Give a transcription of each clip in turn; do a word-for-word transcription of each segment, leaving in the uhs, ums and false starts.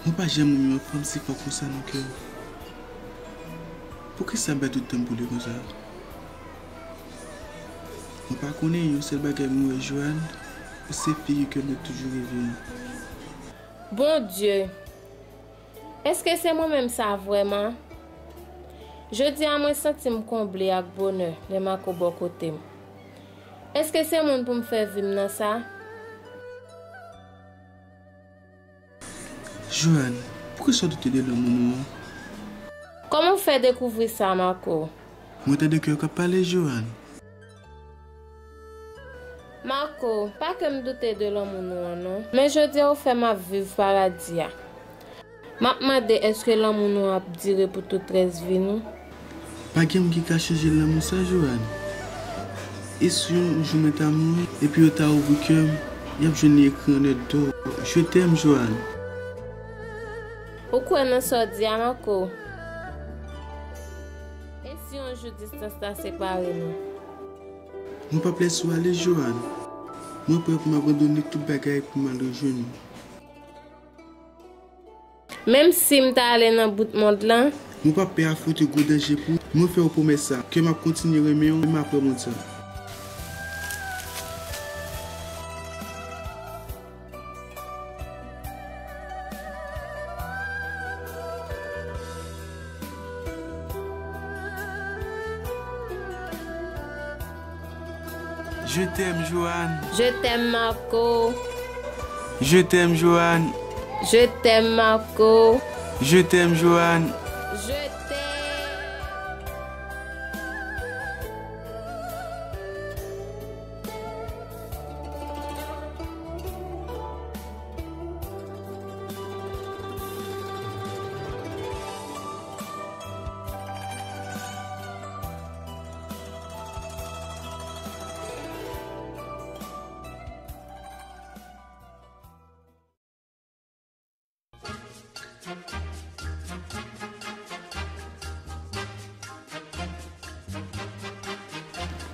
Mwen pa janm renmen yon fanm si fò konsa nan kè m. Poukisa m pèdi tout tan m pou li konsa? Mwen pa konnen, yon sèl bagay mwen wè Joanne, se figi ke mwen toujou reve an. Bondye! Èske se mwen menm sa vrèman? Jodi a mwen santi m konble ak bonè lè Marco bò kote m. Èske se moun pou m fè vi m nan sa? Joanne, poukisa w doute de lanmou nou an? Kòman w fè dekouvri sa, Marco? Mwen tande kè w k ap pale, Joanne. Marco, pa ke m doute de lanmou nou an non. Men jodi a ou fè m ap viv paradi a. M ap mande, èske lanmou nou an ap dire pou tout rès vi nou? Pa gen moun ki ka chanje lanmou sa, Joanne. E si yon jou mwen ta mouri, epi yo ta ouvri kè m, y ap jwenn li ekri an nèt dò, Je t'aime, Joanne. Ou kwè nan sa w di a, Marco? E si yon jou distans la separe nou? Mwen p ap lèse w ale, Joanne. Mwen prè pou m abandone tout bagay pou m al rejwenn ou. Menm si m ta ale nan bout mond lan? Mwen p ap pè afwonte gwo danje pou ou. Mwen fè w pwomès sa, ke m ap kontinye renmen w, menm apre mond sa. Je t'aime, Joanne. Je t'aime, Marco. Je t'aime, Joanne. Je t'aime, Marco. Je t'aime, Joanne. Je t'aime.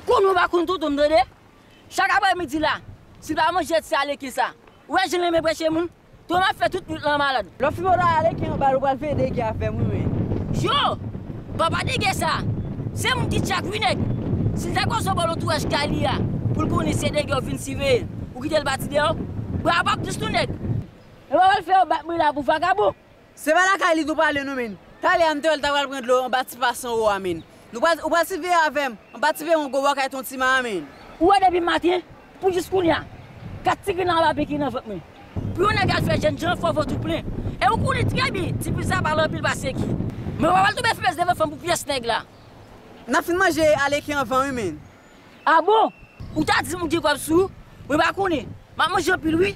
Konnen w pa konn tonton m, tande? Chak aprèmidi la, si l pa manje ti aleken sa, ou wè jan l renmen preche moun? Tou m ap fè tout nwit lan malad. Lè w fin mòde aleken anba l, ou pral fè degè avè m, wi, men. Yo! Papa degè sa, se moun ki tchak, wi, nèg. Si l ta koze w bò antouraj kay li a, pou l konnen se degè w vin siveye l, ou kite l pati dèyè w, bra w p ap dous non, nèg. E pa w al fè yo bat bri la pou vakabon. Se pa lakay li nou prale non, men. Talè a m te wè l ta pral pran dlo anba ti pas anwo a, men. Nou pral, ou pral siveye avè m, anba ti veyon gwo bò kay Ton Tima a, men. Ou wè depi maten pou jis kounye a, kat ti grenn anba pen ki nan vant mwen. Pou yon nèg al fè jènjan, fò vant ou plen. E ou konnen trè byen, ti plis la pale anpil pase ki. Men w pa pral tounen fimès devan fanm pou pyès nèg la. N ap fin manje aleken anvan wi, men. A bon? Ou ta di m ou gen kòb sou ou? Mwen pa konnen. M ap manje anpil wi.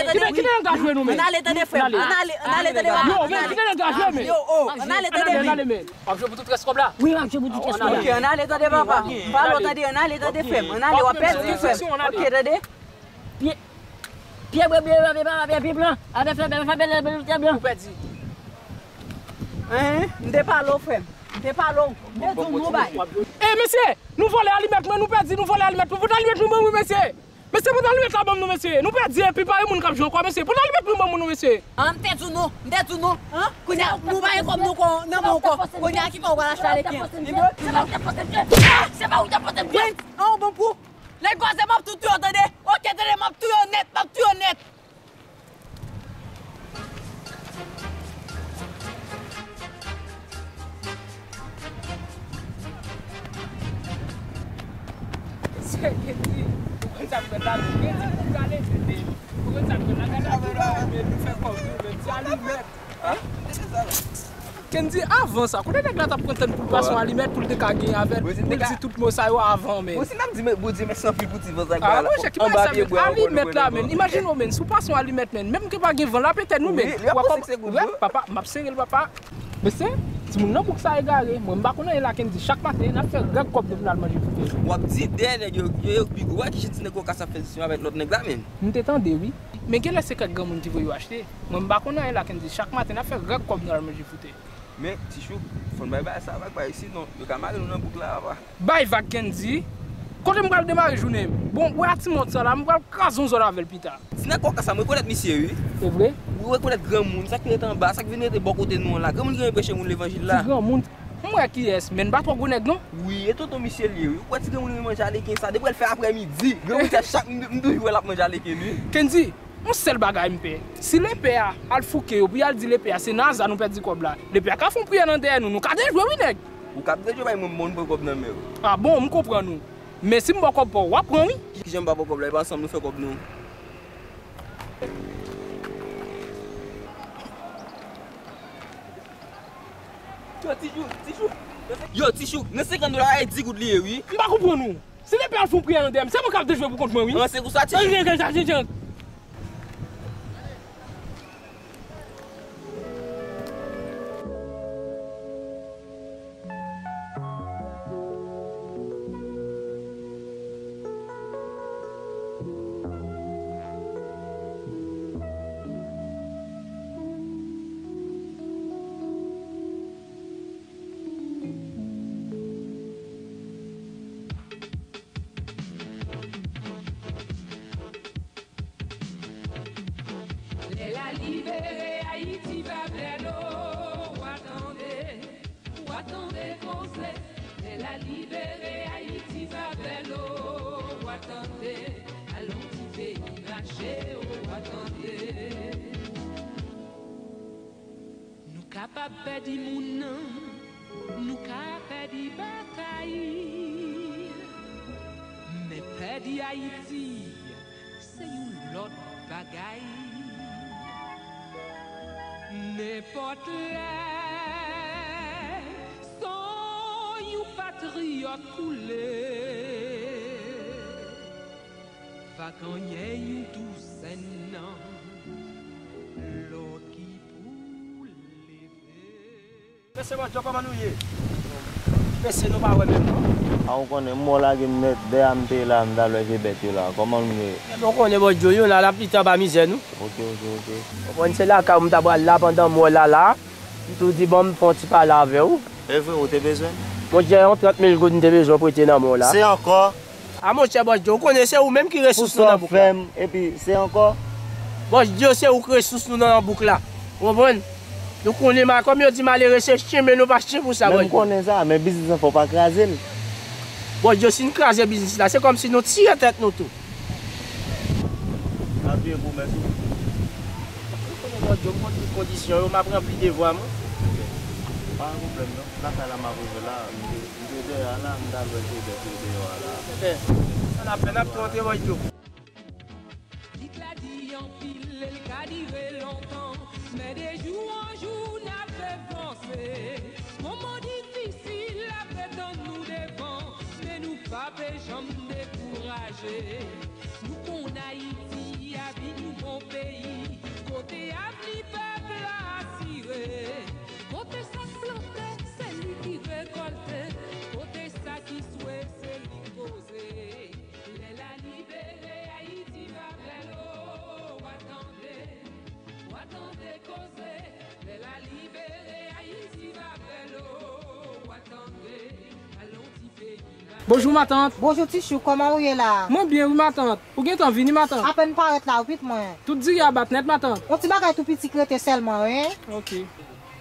ale tande. Kite nèg la jwe nou, men. Ann ale tande, frè m. Ann ale, ann ale tande, papa. Yo, men kite nèg la jwe, men. Yo, oh, ann ale tande, men. W ap jwe pou tout rès kòb la? Wi, w ap jwe pou tout rès kòb la. Ok, ann ale tande, papa. Pale w tande, ann ale tande, frè m. Ann ale, w ap pèdi, frè m. Ok, tande. Pye, pye blan, pye blan, pye blan. Avè fè bèl, fè bèl, bèl, pye blan. Ou pèdi. Hein? M te pale w, frè m. M te pale w. M te di w nou bay. E, mesye, nou vòlè alimèt mwen, nou pèdi, nou vòlè alimèt mwen. Pote alimèt nou ban mwen, mesye. Mesye, pote alimèt la ban m non, mesye. Nou pèdi epi pa gen moun k ap jwe ankò, mesye. Pote alimèt nou ban mwen non, mesye. An, m te di w non, m te di w non. Hein? Kounye a, nou pa gen kòb nou kon, nan men w ankò. Kounye a, ki pa w pral achte aleken? Se pa ou te fòse m jwe. Se pa ou te fòse m jwe. An, bon pou. Nèg gwaze, m ap tou touye w, tande. Ok, tande, m ap touye w nèt, m ap touye w nèt. Se Kendy, ou konn sa k fèt la, Kendy, pou kale, tande. Ou konn sa k fèt la, gade, gade, nou fè kòb nou, men ti alimèt. Kendy, avan sa, kote nèg la t ap pran tan pou l pase yon alimèt pou l te ka gen avè l, pou l di tout mo sa yo avan, men. Bon, si n ap di, men, Bondye mèsi anpil pou ti van sa k la. Ah, monchè, ki bagay sa, men? Alimèt la, men. Imajine w, men, si w pase yon alimèt, men, menm ke pa gen van la, petèt nou, men. W ap panse se gwo. Papa, m ap sere l, papa. Mesye, timoun nan bouk sa egare. Mwen, m pa konn anyen la, Kendy. Chak maten, n ap fè règ kòb nou pou n al manje foute. W ap di dèyè nèg yo, yo, yo, pi gwo. Wè ki jan ti nèg kòkas ap fè disyon avèk lòt nèg la, men. M te tande, wi. Men genlè se kèk granmoun ki voye yo achte. Mwen, m pa konn anyen la, Kendy. Chak maten, n ap fè règ kòb nou al manje foute. Men, Ti Chouk, fò n bay bagay sa vag, pa isit non. Yo ka mare nou nan bouk la, papa. Bay vag, Kendy. Kote m pral demare jounen m? Bon, wè a ti mòd sa la, m pral kraze yon zòn avè l pita. Ti nèg kòkas sa, m rekonèt misye, wi. Se vre? Ou rekonèt granmoun, sa k ret anba, sa k vin rete bò kote nou an la. Granmoun ki renmen preche moun levanjil la. Ti granmoun. M wè kiyès, men n pa twò gwo nèg non. Wi, e tonton misye l ye, wi. Ou kwè ti granmoun renmen manje aleken sa? Depi w al fè aprèmidi, granmoun sa chak m, m toujou wè l ap manje aleken, wi. Kendy, yon sèl bagay m pè. Si lepè a al fouke yo, pou y al di lepè a, se nan aza nou pèdi kòb la. Lepè a ka fè yon priyè nan dèyè nou, nou ka dejwe wi, nèg. Ou ka dejwe bay mwen, bon, m pran kòb nan men w. Ah bon, m konprann ou. Men si m ba w kòb pa w, w ap pran wi. Kijan m pa ba w kòb la? E pa ansanm nou fè kòb nou? Yo, Ti Chouk, Ti Chouk. Yo, Ti Chouk, nan senkant dola a, e di goud li ye, wi. M pa konprann ou. Si lepè a al fè yon priyè nan dèyè m, se mwen k ap dejwe pou kont mwen, wi. An, se pou sa, Ti Chouk. An, jan, jan, jan, jan. Lè la libere Ayiti pa bèl o, w a tande, w a tande koze. Lè la libere Ayiti pa bèl. Nou kapab pèdi moun nan, nou ka pèdi batay, men pèdi Ayiti, se yon lòt bagay. Nenpòt lè, san yon patriyòt koule, va genyen yon douzèn nan lòt ki pou leve. Mesye Bòdjo, kòman nou ye? Mesye, nou pa wè menm non. A, ou konnen, m wè w lage m nèt, dèyè a m te la, m t al wè vye bèt yo la. Kòman nou ye? Ebyen, ou konnen Bòdjo, yon la, l ap piti anba mizè nou. Ok, ok, ok. Ou konprann, se lakay ou m ta pral la, pandan m wè w la la, m tou di, bon, m fè yon ti pale avè w. E vre, ou te bezwen m? Monchè, yon trant mil goud m te bezwen prete nan men w la. Se ankò? A monchè Bòdjo, ou konnen se ou menm ki resous nou nan bouk la. Pou sa w fè m, epi se ankò? Bòdjo, se ou k resous nou nan bouk la. Ou konprann? Nou konnen, ma, kòm yo di, malere se chen, men nou pa chen pou sa, Bòdjo. Men m konnen sa, men biznis lan fò w pa kraze l. Bòdjo, si n kraze biznis la, se kòmsi nou tire tèt nou tou. N ap veye pwomès ou. Ou konnen Bòdjo, m konn tout kondisyon yo, m ap ranpli devwa m wi. Ok. Pa gen pwoblèm non. Lakay la m ap rive la. M te dèyè a la, m t al wè vye bèt yo deyò a la. Ebyen, sa n ap fè, n ap tou antre Bòdjo. Lit la di anpil, e l ka dire lontan, men de jou an jou n ap vanse. Moman difisil ap tann nou devan, men nou pa pe janm dekouraje. Nou konn Ayiti a vin yon bon peyi, kote avni pèp la asire, kote sa k plante, se li ki rekòlte, kote sa ki swe, se li k poze. Lè la libere, Ayiti va bèl, o, w a tande, w a tande koze. Lè la libere, Ayiti va bèl, o, w a tande. Alon ti peyi. Bonjou, matant. Bonjou, Ti Chouk, kòman ou ye la? Mwen byen, wi, matant. Ou gentan vini, matant? Apèn parèt la, wi, pitit mwen. Tout diri a bat nèt, matant. Yon ti bagay tou piti k rete sèlman, wi. Ok.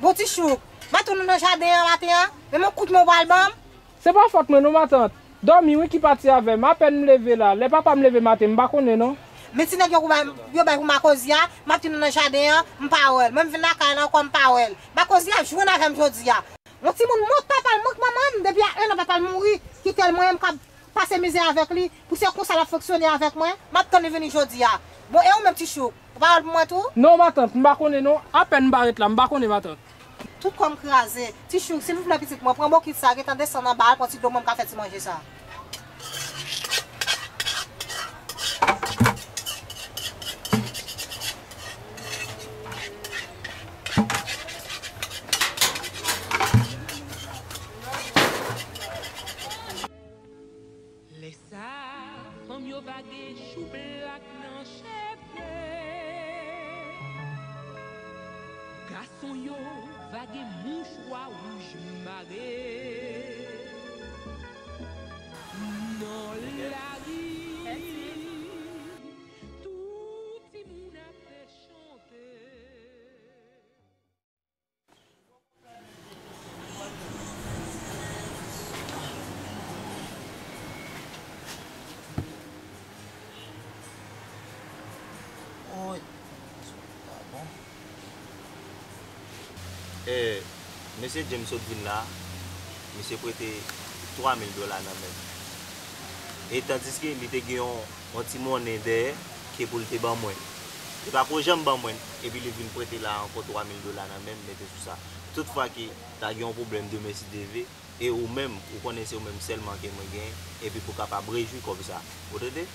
Bon, Ti Chouk, m ap tann ou nan jaden an maten an, men yon kout men w pral ban m. Se pa fòt mwen non, matant. Dòmi, wi, ki pati avè m. Apèn m leve la. Lè papa m leve maten, m pa konnen non. Men ti nèg yo bay, yo bay pou Makozi a, m ap tann ou nan jaden an, m pa wè l. Mwen, m vin lakay la ankò, m pa wè l. Makozi ap jwenn avè m jodi a. Yon timoun mòt papa l, mòt manman l, depi a en an papa l mouri, kite l, mwen menm k ap pase mizè avèk li, pou se konsa l ap fonksyone avèk mwen, m ap tann li vini jodi a. Bon, e ou menm, Ti Chouk, ou pa wè l pou mwen tou? Non, matant, m pa konnen non. Apèn m parèt la, m pa konnen, matant. Tout kò m kraze. Ti Chouk, silvouplè, pitit mwen, pran bokit sa, gentan desann anba, al pran ti dlo mwen, m ka fè ti manje sa. Lè sa a, fanm yo va gen choublak nan cheve. Gason yo va gen mouchwa wouj mare. Nan lari, tout timoun ap chante. Woy, pa bon. Eh, mesye James sot vin la, misye prete twa mil dola nan men m. E tandiske li te gen yon yon ti monnen dèyè ke pou l te ban mwen. Li pa ko janm ban mwen, epi li vin prete la ankò twa mil dola nan men m, mete sou sa. Tout fwa ke ta gen yon pwoblèm demen si Dye vle, e ou menm, ou konnen se ou menm sèlman ke mwen genyen, epi pou kapab rejwi kòb sa. Ou tande?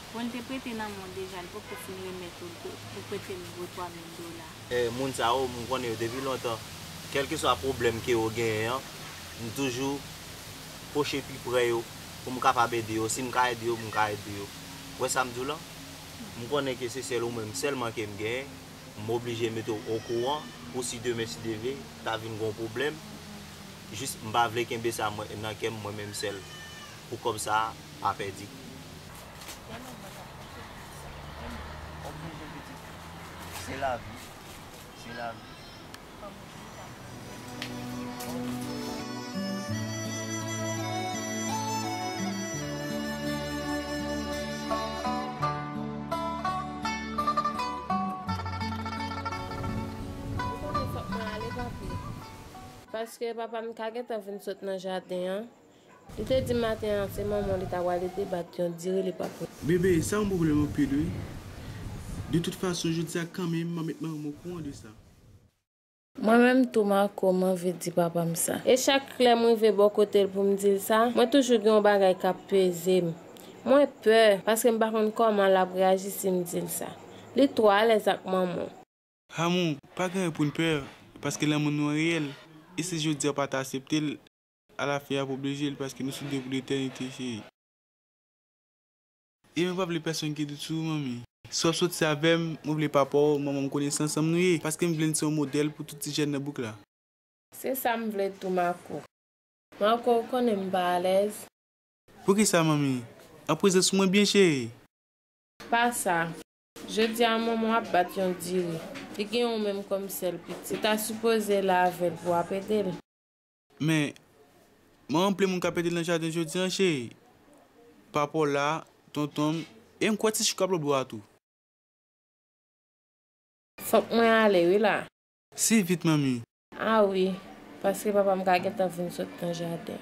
Bon, l te prete nan men w deja, li poko fin remèt ou, ou prete l gwo twa mil dola. Eh, moun sa yo, m konnen yo depi lontan. Kèlkeswa pwoblèm ke yo genyen an, m toujou pwoche pi pre yo pou m kapab ede yo. Si m ka ede yo, m ka ede yo. Ou wè sa m di w lan? M konnen ke se sèl ou menm sèlman ke m genyen. M oblije mete w okouran pou si demen, si Dye vle, ta vin gen yon pwoblèm. Jis m pa vle kenbe sa mwen, nan kè m, mwen menm sèl, pou kòb sa a pa pèdi. Oblije, pitit. Se lavi. Se lavi. Paske papa m ka gentan vin sot nan jaden an. Li te di maten an se manman w li ta pral ede bat yon diri li pa pran. Bebe, sa yon pwoblèm anpil wi. De tout fason, jodi a kanmenm, m a met manman m okouran de sa. Mwen menm tou, Marco, m anvi di papa m sa. E chak lè m rive bò kote l pou m di l sa, mwen toujou gen yon bagay k ap peze m. Mwen pè, paske m pa konn kòman l ap reyaji si m di l sa. Li twò alèz ak manman w. Amou, pa gen anyen pou n pè, paske lanmou nou an reyèl. E si jodi a w pa ta aksepte l, alafen y ap oblije l, paske nou sou de pou letènite, cheri. E mwen pa vle pèsonn ki dout sou ou, manmi. Si w ap soti avè m, mwen vle papa w, manman m konnen se ansanm nou ye, paske m vle n se yon modèl pou tout ti jèn nan bouk la. Se sa m vle tou, Marco. Marco, ou konnen m pa alèz. Poukisa, manmi? An prezans ou mwen byen, cheri. Pa sa. Jodi a, manman w ap bat yon diri. Li gen ou menm kòm sèl pitit. Ou ta sipoze la avè l pou w ap ede l. Men, manman m plen moun k ap ede l nan jaden jodi a, cheri. Papa w la, tonton m, e m kwè ti Chouka ap lòtbò a tou. Fòk mwen ale wi la. Si vit, manmi. A wi, paske papa m ka gentan vin sot nan jaden.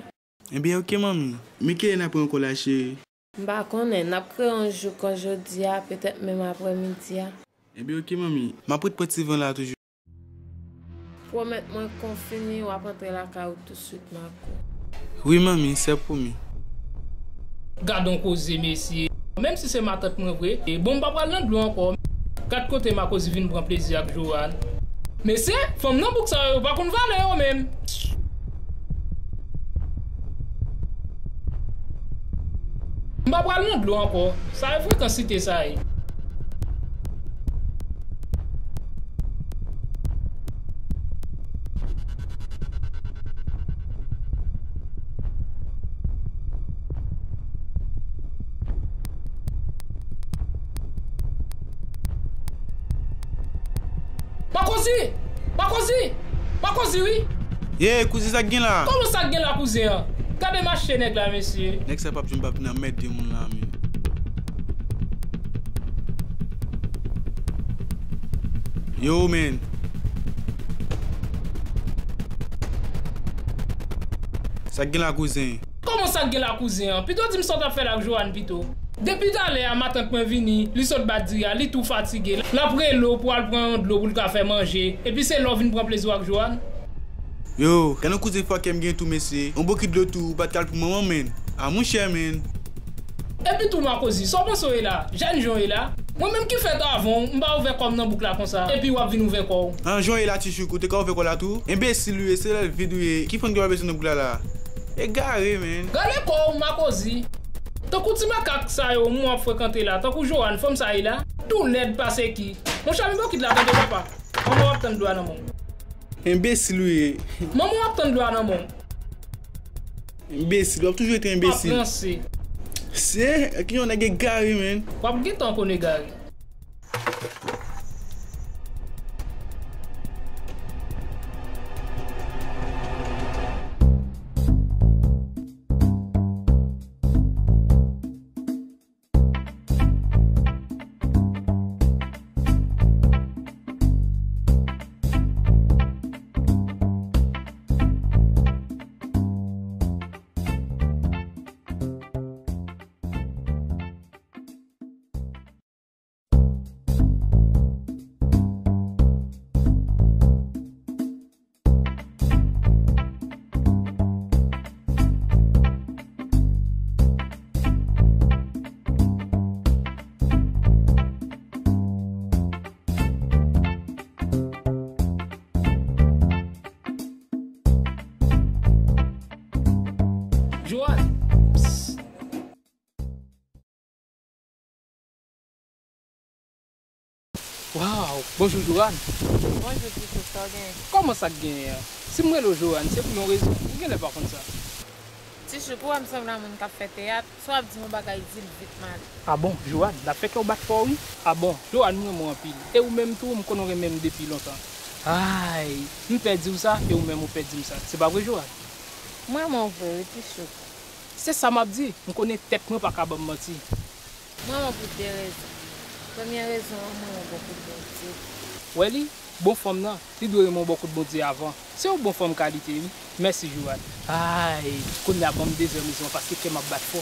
Ebyen, oke, manmi. Men kilè n ap wè ankò la, cheri? M pa konnen, n ap kreye yon jou kon jodi a, petèt menm aprèmidi a. Ebyen, oke, manmi. M ap ret pran ti van la toujou. Pwomèt mwen konfime w ap antre lakay ou tousuit, Marco. Wi, manmi, se pwomi. Gad on koze, mesye. Menm si se matant mwen vre, e bon, m pa pral nan dlo ankò. Gad kote Marcozy vin pran plezi ak Joanne. Mesye, fanm nan bouk sa yo, yo pa konn valè yo menm. M pa pral nan dlo ankò. Sa e frekansite sa ye. Marcozy! Marcozy! Marcozy, wi! Ye, kouzen, sa k gen la? Kòman sa k gen la, kouzen an? Gade mache nèg la, mesye. Nèg sa p ap janm pa vin anmède moun la, men. Yo, men. Sa k gen la, kouzen? Kòman sa k gen la, kouzen an? Pito di m sa w t ap fè la ak Joanne pito. Depi talè a, matant mwen vini, li sot bat diri a, li tou fatige. L ap rele w pou w al pran yon dlo pou l ka fè manje. Epi se lè w vin pran plezi w ak Joanne? Yo, gad yon kouzen fòkè m gen tou, mesye. Yon bokit dlo tou, ou pa t ka al pou manman w, menn. A, monchè, menn. Epi tou, Marcozy, sa w panse w ye la? Jèn jan w ye la? Mwen menm ki fèt avan w, m pa ouvè kò m nan bouk la konsa. Epi w ap vin ouvè kò w. An, jan w ye la, Ti Chouk, ou te ka ouvè kò w la tou? Enbesil ou ye, se lèl vid ou ye. Ki fanm ki pa bezwen nan bouk la la? Egare, menn. Gade kò w, Marcozy. Tankou ti makak sa yo, moun w ap frekante la, tankou Joanne, fanm sa ye la. Tou lèd pase ki. Monchè, men bokit la, tande papa. Manman w ap tann dlo a nan men w. Enbesil ou ye. Manman w ap tann dlo a nan men w. Enbesil, w ap toujou rete enbesil. Pa ranse. Se, ki yon nèg egare, menn. W ap gentan konn egare. Joanne. Psst. Waw, bonjou, Joanne. Bonjou, Ti Chouk, sa w genyen? Kòman sa k genyen an? Si m rele w Joanne, se pou yon rezon. Ou genlè pa konn sa. Ti Chouk, ou wè m sanble a moun k ap fè teyat. Si w ap di m yon bagay, di l vit, m ale. A bon, Joanne, n ap fè kè w bat fò, wi. A bon, Joanne, m renmen w anpil. E ou menm tou, m konnen w renmen m depi lontan. Ay, m pè di w sa, e ou menm ou pè di m sa. Se pa vre, Joanne? M renmen w vre, wi, Ti Chouk. Se sa m ap di, m konnen tèt mwen pa ka ban m manti. M renmen w pou de rezon. Premye rezon an, m renmen w bon pou Bondye. W wè li, Bon fanm nan, li dwe renmen w bò kot Bondye avan. Se yon bon fanm kalite, wi. Mèsi, Joanne. Ay, kounye a ban m dezyèm rezon an, paske kè m ap bat fò.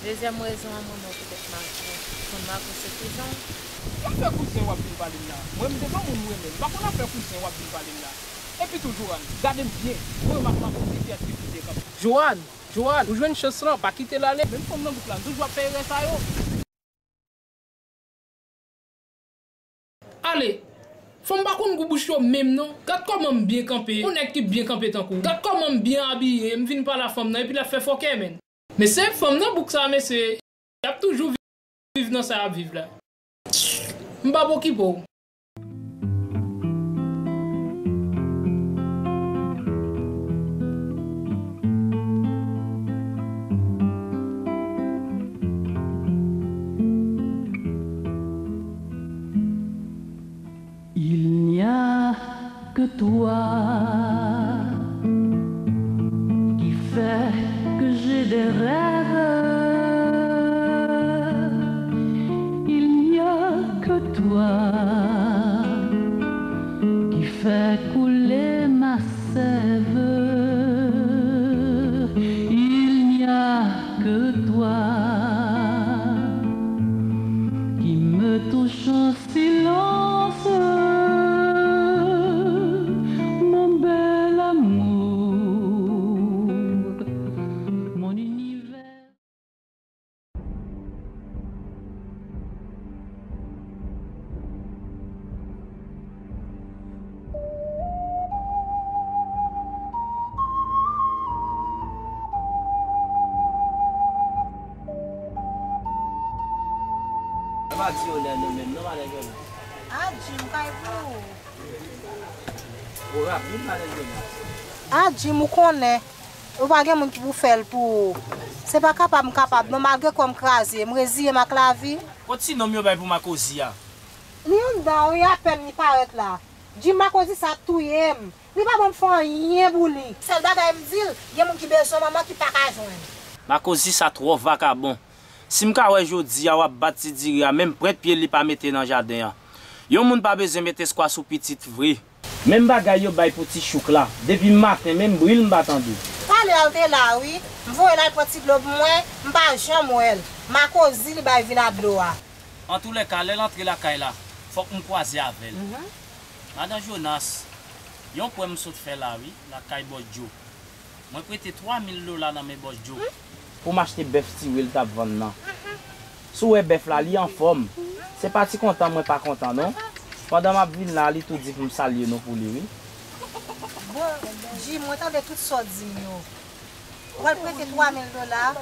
Dezyèm rezon an, mwen menm poutèt Marco. Konn Marco se kouzen w? Ki afè kouzen w ap vin pale m la? Mwen, m te gon moun m renmen. M pa konn afè kouzen w ap vin pale m la. Epi tou, Joanne, gade m byen. Ou wè m ap makozi, ki yès ki vide kanpe? Joanne, Joanne, ou jwenn chans lan, pa kite l ale. Menm fanm nan bouk la, m toujou ap fè erè sa yo. Ale! Fanm pa konn gou bouch yo menm non. Gad kòman m byen kanpe. Yon nèg ki byen kanpe tankou w. Gad kòman m byen abiye. M vin pale a fanm nan epi l ap fè fòkè, menn. Mesye, fanm nan bouk sa, mesye. Y ap toujou viv nan sa y ap viv la. M p ap okipe w. Il n'y a que toi qui fais que j'ai des rêves. Il n'y a que toi qui fais couler ma sève. Il n'y a que toi qui me touche en silence, mon bel amour, mon univers. Sa pa di yo lè nou menm non, madan Jonas. A Jim, kay pou ou. Ou rapid, madan Jonas. A Jim, ou konnen, ou pa gen moun ki pou fè l pou ou. Se pa kapab m kapab non, malgre kò m kraze, m reziye m ak lavi. Kot ti nonm yo bay pou Makozi a? Li anndan wi, apèn li parèt la. Jim, Makozi sa touye m. Li pa ban m fè anyen pou li. Sèl bagay m di l, gen moun ki bezwen manman ki pa ka jwenn. Makozi sa twò vakabon. Si m ka wè jodi a w ap bat ti diri a, menm pwent pye li pa mete nan jaden an. Yon moun pa bezwen met eskwa sou pitit vre. Menm bagay yo bay pou ti chouk la. Depi maten, menm bri l m pa tande. Talè a l te la wi. M voye l al pran ti dlo pou mwen, m pa janm wè l. Makozi li bay vin a dlo a. Antoulèka, lè l antre lakay la, fòk m kwaze avè l. Mhm. Madan Jonas, yon pwen m sot fè la wi, lakay Bòs Djo. Mwen prete twa mil dola nan men Bòs Djo. Pou m achte bèf Tiwil t ap vann nan. Si w wè bèf la, li anfòm. Se pa ti kontan mwen pa kontan non. Pandan m ap vin la, li tou di pou m salye nou pou li wi. Bon, Jim, mwen tande tout sa w di m yo. Ou pral prete twa mil dola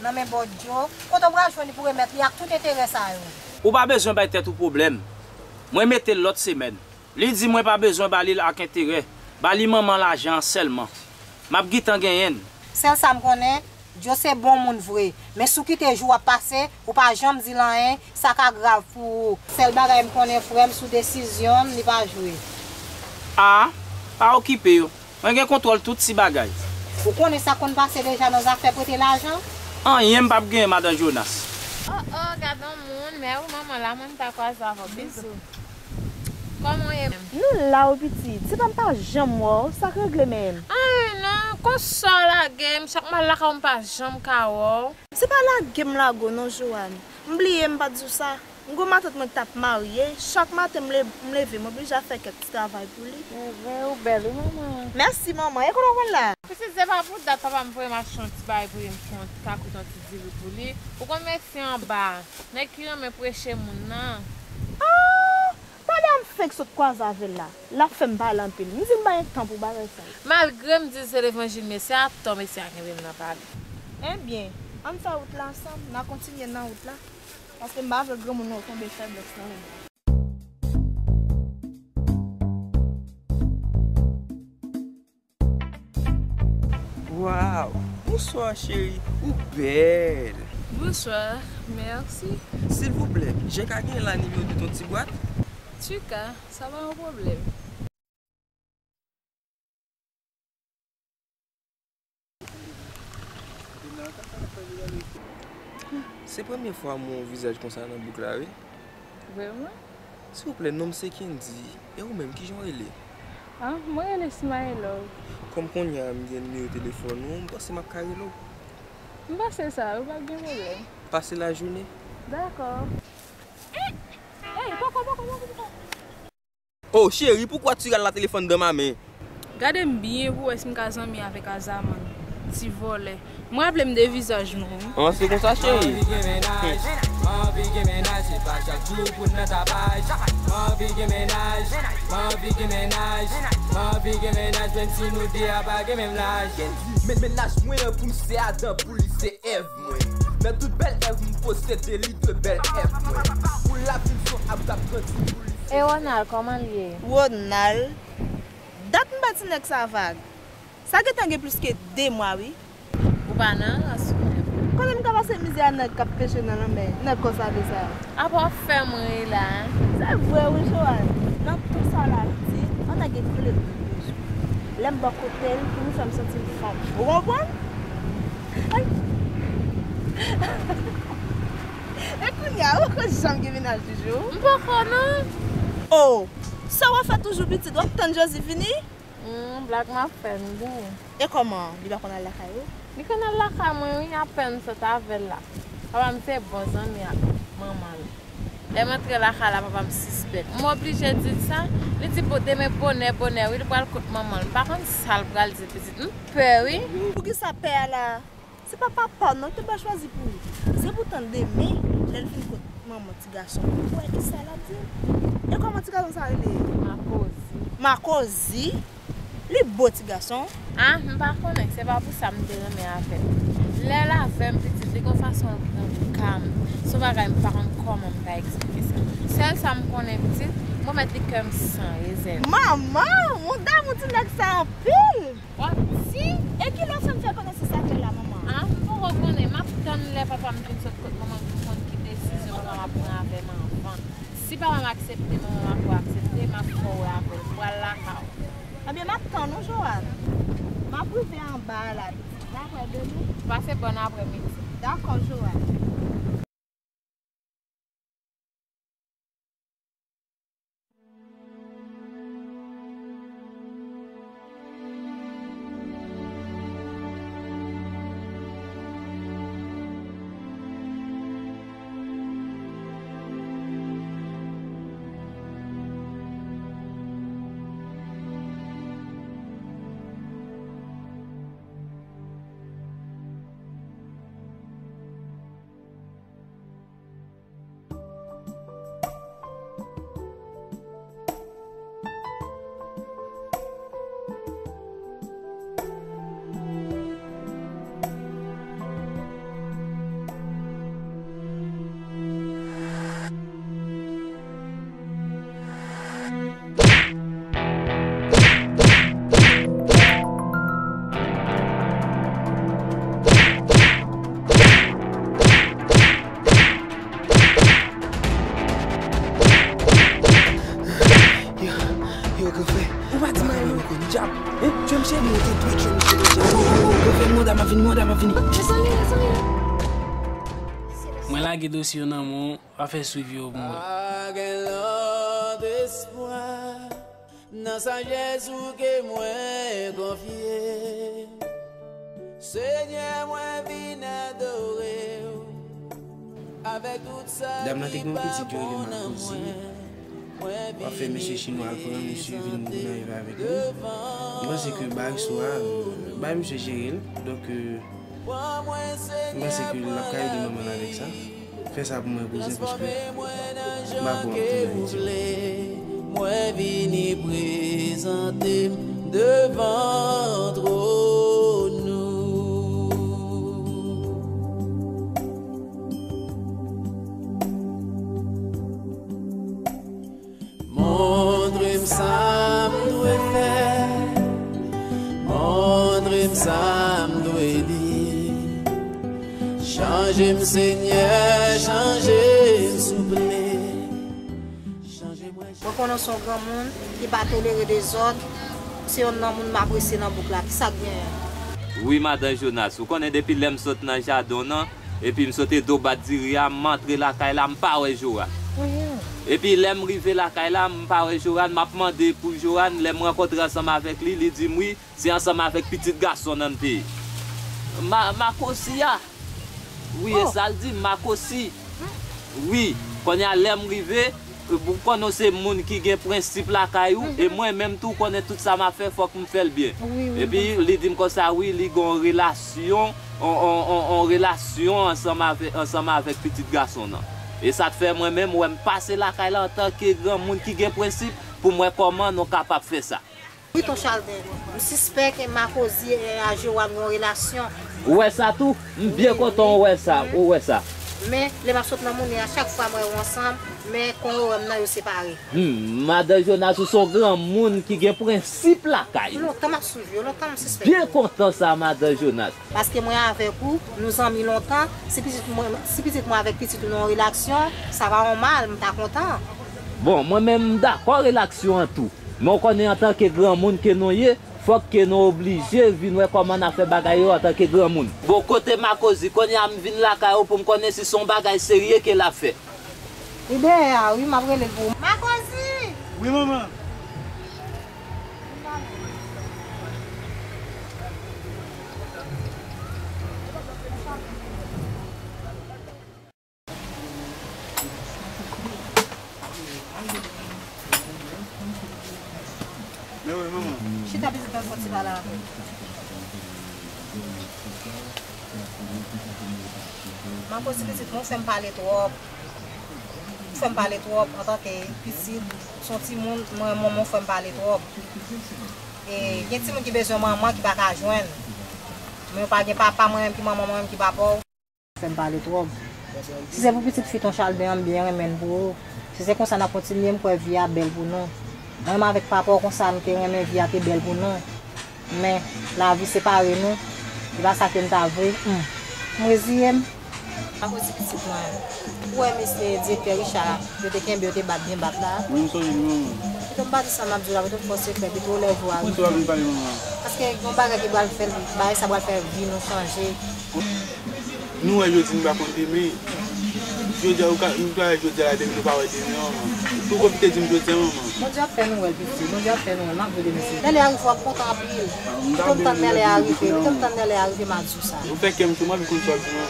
nan men Bòs Djo. Kote w pral jwenn li pou remèt li ak tout enterè sa yo? Ou pa bezwen bay tèt ou pwoblèm. Mwen mete l lòt semèn. Li di mwen pa bezwen ba li l ak enterè. Ba li manman lajan an sèlman. M ap gentan genyen l. Sèl sa m konnen, Djo se bon moun vre. Men si w kite jou ap pase, ou pa janm di l anyen, sa ka grav pou ou. Sèl bagay m konnen, frè m, sou desizyon m, li pa jwe. A, pa okipe yo. Mwen gen kontwòl tout ti bagay. Ou konnen sa konn pase deja nan zafè prete lajan? Anyen m p ap genyen, madan Jonas. Oh, oh, gad on moun, mè ou manman la, mwen m ta kwaze avè w. Bizou. Kòman w ye? Nou la wi pitit, se pa m pa janm wè w, sa k regle menm? Anyen non, konsa w lage m, chak m al lakay ou m pa janm ka wè w. Se pa lage m lage w non, Joanne. M bliye m pa t di w sa. M gon matant mwen k t ap marye, chak maten m le-, m leve, m oblije ap fè kèk ti travay pou li. Se vre, ou bèl wi, manman. Mèsi, manman. E kote w konn la? Pitit, se pa pou dat papa m voye m achte yon ti bagay pou li, m fè yon ti kakout, yon ti diri pou li. Ou konn mesi anba a. Nèg ki renmen preche moun nan. Ah! Pandan m fenk sot kwaze avè l la, l ap fè m pale anpil. M di l pa gen tan pou bagay sa yo. Malgre m di l se levanjil, men se atò mesye a kenbe m nan pale. Ebyen, ann fè wout la ansanm, n a kontinye nan wout la. Paske m pa vle granmoun nan tonbe feblès nan men m. Waw! Bonswa, cheri. Ou bèl! Bonswa, mèsi. Silvouplè, je ka genyen la nimewo de ton ti bwat? Tu ka, sa pa yon pwoblèm. Se premye fwa m wè yon vizaj konsa nan bouk la, wi. Vrèman? Silvouplè, non m se Kendy. E ou menm, kijan w rele? Ah, mwen rele Smile Love. Kòm kounye a m gen nimewo telefòn ou, m panse m ap ka rele w. M panse sa wi, pa gen pwoblèm. Pase lajounen. Dakò. Ey, ey, poko, poko, poko, poko. Oh, cheri, pourquoi tu râles, la téléphone dans ma main? Gade m byen pou w wè si m ka zanmi avèk Azaman, ti vòlè. M raple m de vizaj nou, wi. Ah, se konsa, cheri. Anvi gen mennaj, anvi gen mennaj, se pa chak jou pou n nan tapaj. Anvi gen mennaj, anvi gen mennaj, anvi gen mennaj, menm si nou de a pa gen menm laj. Men mennaj mwen an pou m se Adan, pou li se Èv mwen. Nan tout bèl Èv m posede li de bèl Èv mwen. Pou lavi m son ap t ap grandi pou li se E Ronald, kòman l ye? Ronald, dat m ba ti nèg sa vag. Sa gentan gen plis ke de mwa, wi. Ou pa nan rans ou menm. Konnen m ka pase mizè a nèg k ap peche nan lanmè, nèg kò sale sa yo. Apa w ap fè m ri la, en? Se vre wi, Joanne. Nan tout sa w ap di, an nèg gen kle pou li toujou. Lè m bò kote l, pou nou fè m santi m fanm. Ou konprann? Ay. E kounye a, ou poko janm gen mennaj toujou? M poko non. Oh, sa w ap fè toujou pitit? W ap tann Josie vini? Hmm, blag m ap fè, m gen. E kòman? Li pa konn al lakay ou? Li konn al lakay mwen wi, apèn m sot avè l la. Papa m se bon zanmi ak manman l. Lè m antre lakay la, papa m sispèk. M oblije di l sa. Li di, bon, demen bonè, bonè, wi, li pral kot manman l. M pa konn sa l pral di pitit. M pè, wi. Poukisa pè a la? Se pa papa w non ki te ba chwazi pou ou. Se pou tann demen, lè l fin kot manman ti gason, pou wè kisa l ap di. E kòman ti gason sa rele? Makozi. Makozi? Li bo ti gason. Ah, m pa konnen, se pa pou sa m te renmen avè l. Lè l avè m pitit, li gon fason l pran ka m. Se yon bagay m pa konn kòman m ta eksplike sa. Sèl sa m konnen pitit, m remèt li kè m san rezèv. Manman, mwen damou ti nèg sa anpil. W ap di? E kilè w fè m fè konnen se sa k fè la, manman? Ah, m poko konnen, m ap tann lè papa m vin sot kot manman m pou konn ki desizyon manman m ap pran avè m anvan. Si papa m aksepte, manman m ap aksepte, m ap fè w wè avè l. M pral lakay ou. Ebyen, m ap tann ou, Joanne. M ap rive anba a la, pitit. Dakò, baby? Pase bòn aprèmidi. Dakò, Joanne. Yo, yo, granfrè. Ou pa di m anyen non. Granfrè, m te dwe tchwe misye deja. Granfrè, manda m ap vini, manda m ap vini. Mezanmi, mezanmi. Mwen lage dosye yo nan men w, w a fè swivi yo pou mwen. Pa gen lòt espwa. Nan sajès ou ke mwen konfye. Senyè, mwen vin adore w avèk tout sa ki pa bon nan mwen. Dam nan te gen yon pitit, yo rele Makozi. W ap fè mesye chinwa al pran misye, vin gounayv avèk li. Mwen panse ke bagay sou a, bay misye jere l. Donk, euh, Mwen panse ke l ap ka ede manman l avèk sa. Fè sa pou mwen, kouzen, paske m pa kwè w ap tounen Ayiti. Mwen vini prezante m devan twòn ou. Montre m sa m dwe fè, montre m sa m dwe di. Chanje m, Senyè, chanje m, souple. Chanje mwen. Mwen konnen w se yon granmoun ki pa tolere dezòd, se yonn nan moun m apresye nan bouk la. Kisa k genyen? Wi, madan Jonas, ou konnen depi lè m sot nan jaden w nan, epi m sot edo bat diri a, m antre lakay la, m pa wè Jora. Anyen. Epi lè m rive lakay la, m pa wè Johanne, m ap mande pou Johanne, lè m rankontre ansanm avèk li, li di m wi, se ansanm avèk pitit gason nan l te ye. Ma, Makosi a? Wi, e sa l di m, Makosi. Wi, kounye a lè m rive, ou konnen w se moun ki gen prensip lakay ou, e mwen menm tou, ou konnen tout sa m ap fè, fòk m fè l byen. Epi li di m konsa, wi, li gen yon relasyon, on, on, on, on relasyon ansanm avè, ansanm avèk pitit gason nan. E sa t fè mwen menm, wè m pase lakay la antanke granmoun ki gen prensip pou m wè kòman nou kapab fè sa. Wi, Ton Chalden, m sispèk Makozi a Johanne gen yon relasyon. Ou wè sa tou? M byen kontan ou wè sa, ou wè sa. Men, lè m ap sot nan Mounen a, chak fwa m wè yo ansanm, men kon yo wè m nan, yo separe. Hmm, Madan Jonas, ou se yon granmoun ki gen prensip lakay ou. Lontan m ap swiv yo, lontan m sispèk yo. Byen kontan sa, Madan Jonas. Paske mwen avèk ou, nou zanmi lontan, si pitit mwen, si pitit mwen avèk pitit ou nan yon relasyon, sa pa yon mal, m ta kontan. Bon, mwen menm m dakò relasyon an tou. Men w konnen antanke granmoun ke nou ye, fòk ke nou oblije vin wè kòman n ap fè bagay yo antanke granmoun. Bon, kote Makozi, kounye a m vin lakay ou pou m konnen si se yon bagay serye ke l ap fè. Li dèyè a, wi, m ap rele l pou ou. Makozi! Wi, manman. Chita pitit mwen fon ti pale avè m. Makozi pitit mwen, ou fè m pale twòp. Ou fè m pale twòp antanke pitit, ou se yon timoun, mwen, mwen, mwen, ou fè m pale twòp. E gen timoun ki bezwen manman ki pa ka jwenn. Men yo pa gen papa, mwen menm ki manman, mwen menm ki papa w. Fè m pale twòp. Si se pou pitit fi Ton Chalden an, m byen renmen l pou ou. Si se konsa n ap kontinye, m kwè vi a bèl pou nou. Mwen menm avèk papa w konsa, m te renmen vi a te bèl pou nou. Men, lavi separe nou. E pa sa ke m ta vle. Hmm. M reziye m. Makozi pitit mwen. Ou wè mesye direktè Richard, yo te kenbe, yo te bat byen bat la. Wi, m sonje li, manman. Pito m pa di sa m ap di w la, pito m fè w sekrè, pito lè jou a rive. Paske gen yon bagay ki pral fè, bagay sa pral fè vi nou chanje. Nou wè jodi, nou pa konn demen. Jodi a, ou ka, nou ka wè jodi a la, demen nou pa wè demen, manman. Pou kòm te di m jodi a, manman. Bondye ap fè nou wè l, pitit. Bondye ap fè nou wè l. M ap di w demen se. Lè lè a rive, w ap kontan anpil. Pito m tann lè lè a rive. Pito m tann lè lè a rive, m a di w sa. Ou fè kè m tou, m anvi konn sa w di, manman.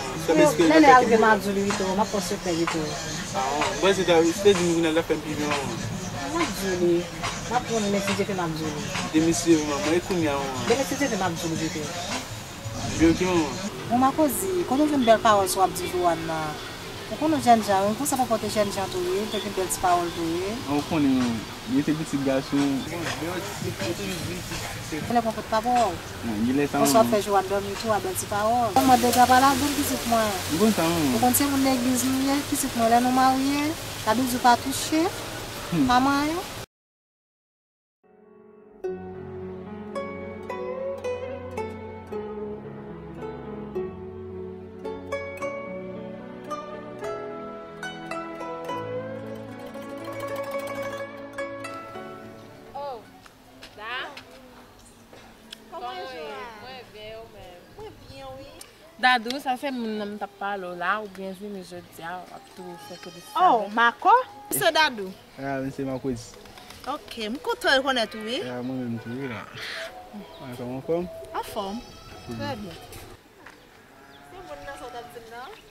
Lè lè a rive, m a di w li, Vito. M ap fè w sekrè, Vito. Ah, mwen se ta, se di nou kounye a l ap fè m pi byen, manman. M ap di w li. M ap konnen, men si Dye vle, m ap di w li. Demen si Dye vle, manman. E kounye a, manman. Demen si Dye vle, m ap di w li, Vito. Byen, ok, manman. Bon, Makozi, kote w jwenn bèl pawòl sa w ap di Johanne nan? Ou konnen jènjan, wi, konsa konpòte jènjan tou, wi, te gen bèl ti pawòl tou, wi. Ou konnen, manman, li se pitit gason. Bon, lè yo di, yo toujou di, se. Genlè pran fout pa bò. Genlè sa, manman. Konsa w ap fè Johanne dòmi tou a bèl ti pawòl. Manman, dega pa ladan l, pitit mwen. M konn sa, manman. Ou konn se moun legliz nou ye, pitit mwen, lè nou marye, la Bib di w pa touche, pa manyen. Oh, Da? Kòman w ye? Mwen byen, ou menm? Mwen byen, wi. Dadou, sa se moun nan m t ap pale w la, ou byenvini jodi a, w ap toujou fè konesans avè m. Oh, Mako? Misye Dadou? Ah, misye Makozi. Ok, m kontan rekonèt ou, wi. Ah, mwen menm tou, wi, la. Ah, kòman, anfòm? Anfòm. Trè byen. Se moun nan sa w t ap di m nan?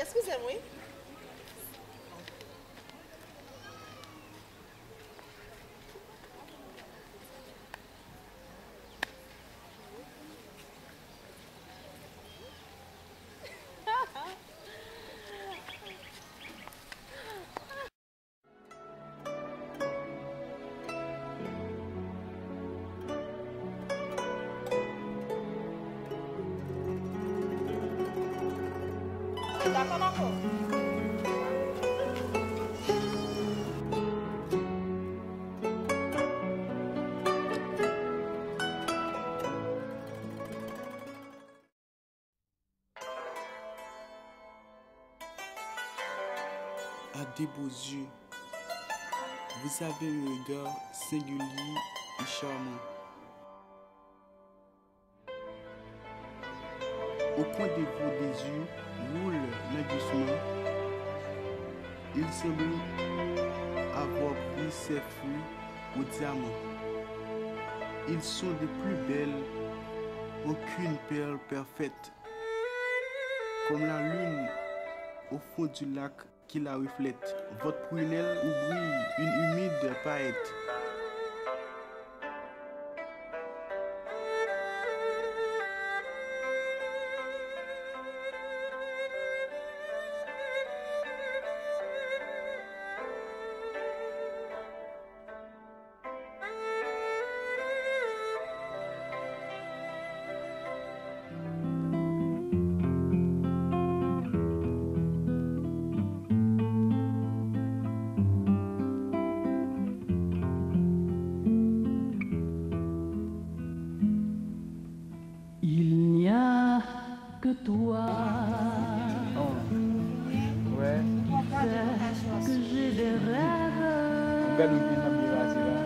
Eskize m, wi. À de beaux yeux, vous avez un regard singulier et charmant. Au coin de vos deux yeux roule languissements. Ils semblent avoir pris ces fruits aux diamants. Ils sont des plus belles qu'aucune perle parfaite, comme la lune au fond du lac qui la reflète. Votre prunelle où brille une humide paillette. Il n'y a que toi. Oh. Ouais. Que j'ai des rêves. Gad ou gen nan miray la.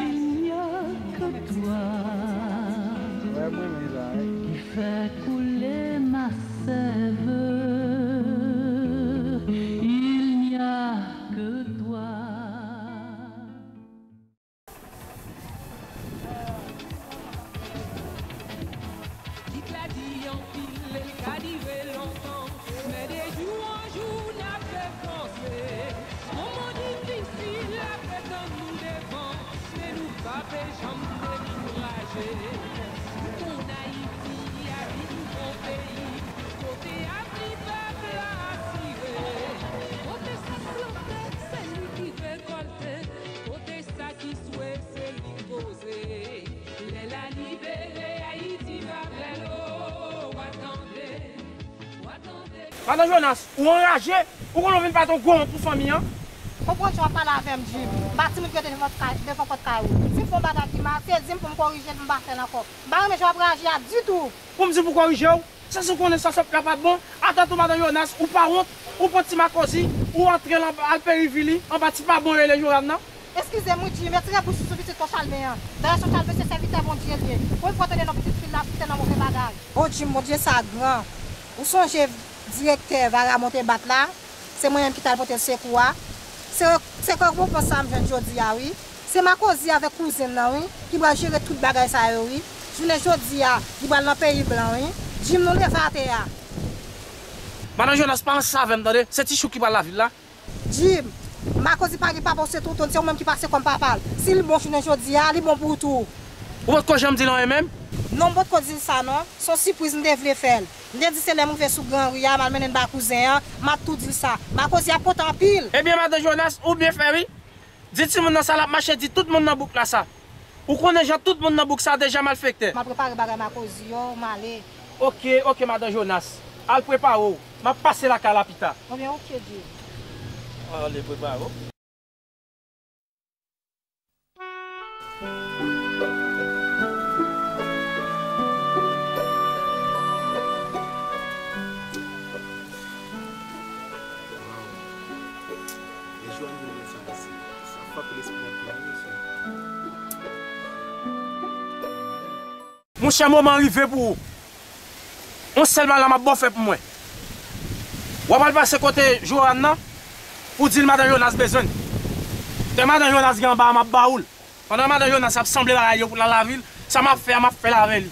Il n'y a que toi. Ouais, mwen menm la, hein. Qui fait couler ma sève. Il n'y a que toi. Lit la di anpil, e l ka dire lontan, men de jou an jou n ap devanse. Moman difisil ap tann nou devan, men nou p ap janm dekouraje. Nou konn Ayiti a pi bon peyi, kote avni pèp la asire. Kote sa k plante, se li ki rekòlte. Kote sa ki swe, se li k poze. Lè la libere, Ayiti va bèl, o, w a tande, w a tande. Madan Jonas, ou anraje? Ou konnen w vin pa t yon gwo wont pou fanmi an? Konprann jan w ap pale avè m, Jim. M pa timoun ki rete devan kay, devan pòt kay ou. Si m fè yon bagay ki mal, se di m pou m korije l, pou m pa fè l ankò. M pa renmen jan w ap reyaji a ditou. Pou m di pou korije w? Sa se w konnen sa, sa p ka pa bon. Ata tou, madan Jonas, ou pa wont, ou pran ti makozi, ou antre l anba, al peri vili, anba ti pa bon rele Joanne nan. Eskize m wi, Jim, retire bouch ou sou pitit Ton Chalme an. Dayè Ton Chalme se sèvitè Bondye l ye. Pou yon fwa w tande non pitit fi l la, se nan move bagay. O Jim, Bondye sa gran. Ou sonje direktè Vara monte bat la? Se mwen menm ki t al pote l sekou a. Se, se rekonpans sa m jwenn jodi a, wi. Se Makozi avèk kouzen l lan, wi, ki pral jere tout bagay sa yo, wi. Jounen jodi a, li pral nan peyi blan, wi. Jim, nou leve atè a. Madan Jonas, pa ranse avè m, tande. Se Tichou ki pral lavil la. Jim, Makozi pa gen papa, se tonton l, se ou menm ki pase kòm papa l. Si li bon jounen jodi a, li bon pou ou tou. Ou potko janm di l anyen menm? Non, m potko di l sa non. Se yon sipriz m te vle fè l. M te di se lè m rive sou gran ri a, m al mennen l ba kouzen an, m ap tou di l sa. Makozi ap kontan anpil. Ebyen, madan Jonas, ou byen fè wi. Di timoun nan sa l ap mache di tout moun nan bouk la sa. Ou konnen jan tout moun nan bouk sa deja malfektè. M ap repare bagay Makozi yo, m ale. Oke, oke, madan Jonas. Al prepare w. M ap pase lakay la pita. Ebyen, oke, Jim. Ale prepare w. Monchè, moman an rive pou ou. Yon sèl bagay la m ap ba w fè pou mwen. W ap al pase kote Joanne nan pou di l madan Jonas bezwen l. Tè madan Jonas gen anba a, m ap ba ou l. Pandan madan Jonas ap sanble bagay yo pou l al lavil, sa m ap fè a, m ap fè l avè li.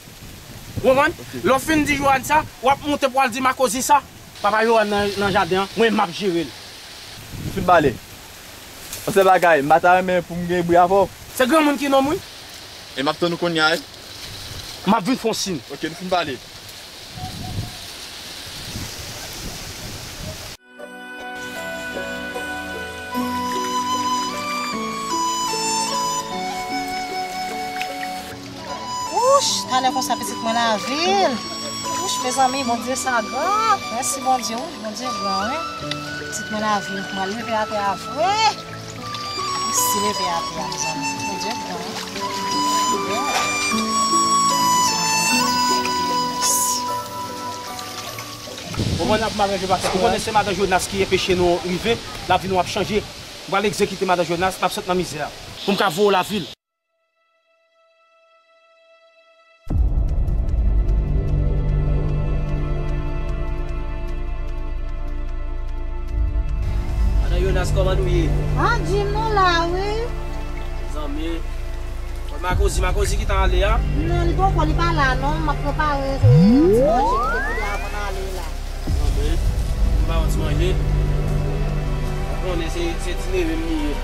Ou konprann? Lè w fin di Joanne sa, w ap monte pou w al di Makozi sa. Papa Joanne nan, nan jaden an, mwen m ap jere l. M fin pale. Yon sèl bagay, m pa ta renmen pou m gen bri avè w. Se granmoun ki nonm wi. E m ap tann ou kounye a wi. M ap vin fè yon siy. Oke, nou fin pale. Wouch, talè konsa pitit mwen lavil. Wouch, mezanmi, Bondye sa gran. Mèsi Bondye, wouch, Bondye gran, wi. Pitit mwen lavil, mwen leve atè a vre. Mèsi leve atè a, mezanmi. Bondye gran, wi. Bondye gran. Mèsi. Ou konnen ap mal ranje pase. Ou konnen se madan Jonas ki enpeche nou rive, lavi nou ap chanje. M pral egzekite madan Jonas, n ap sot nan mizè a. Pou m ka voye w lavil. Kòman nou ye? Ah, Jim, nou la, wi. Zanmi. Makozi, Makozi ki ta ale a? Non, li poko, li pa la, non. M ap prepare, eh, yon ti manje ki te pou li avan n ale la. Zanmi. Ou pa yon ti manje? Ou konnen se, se dine menm li ye. Li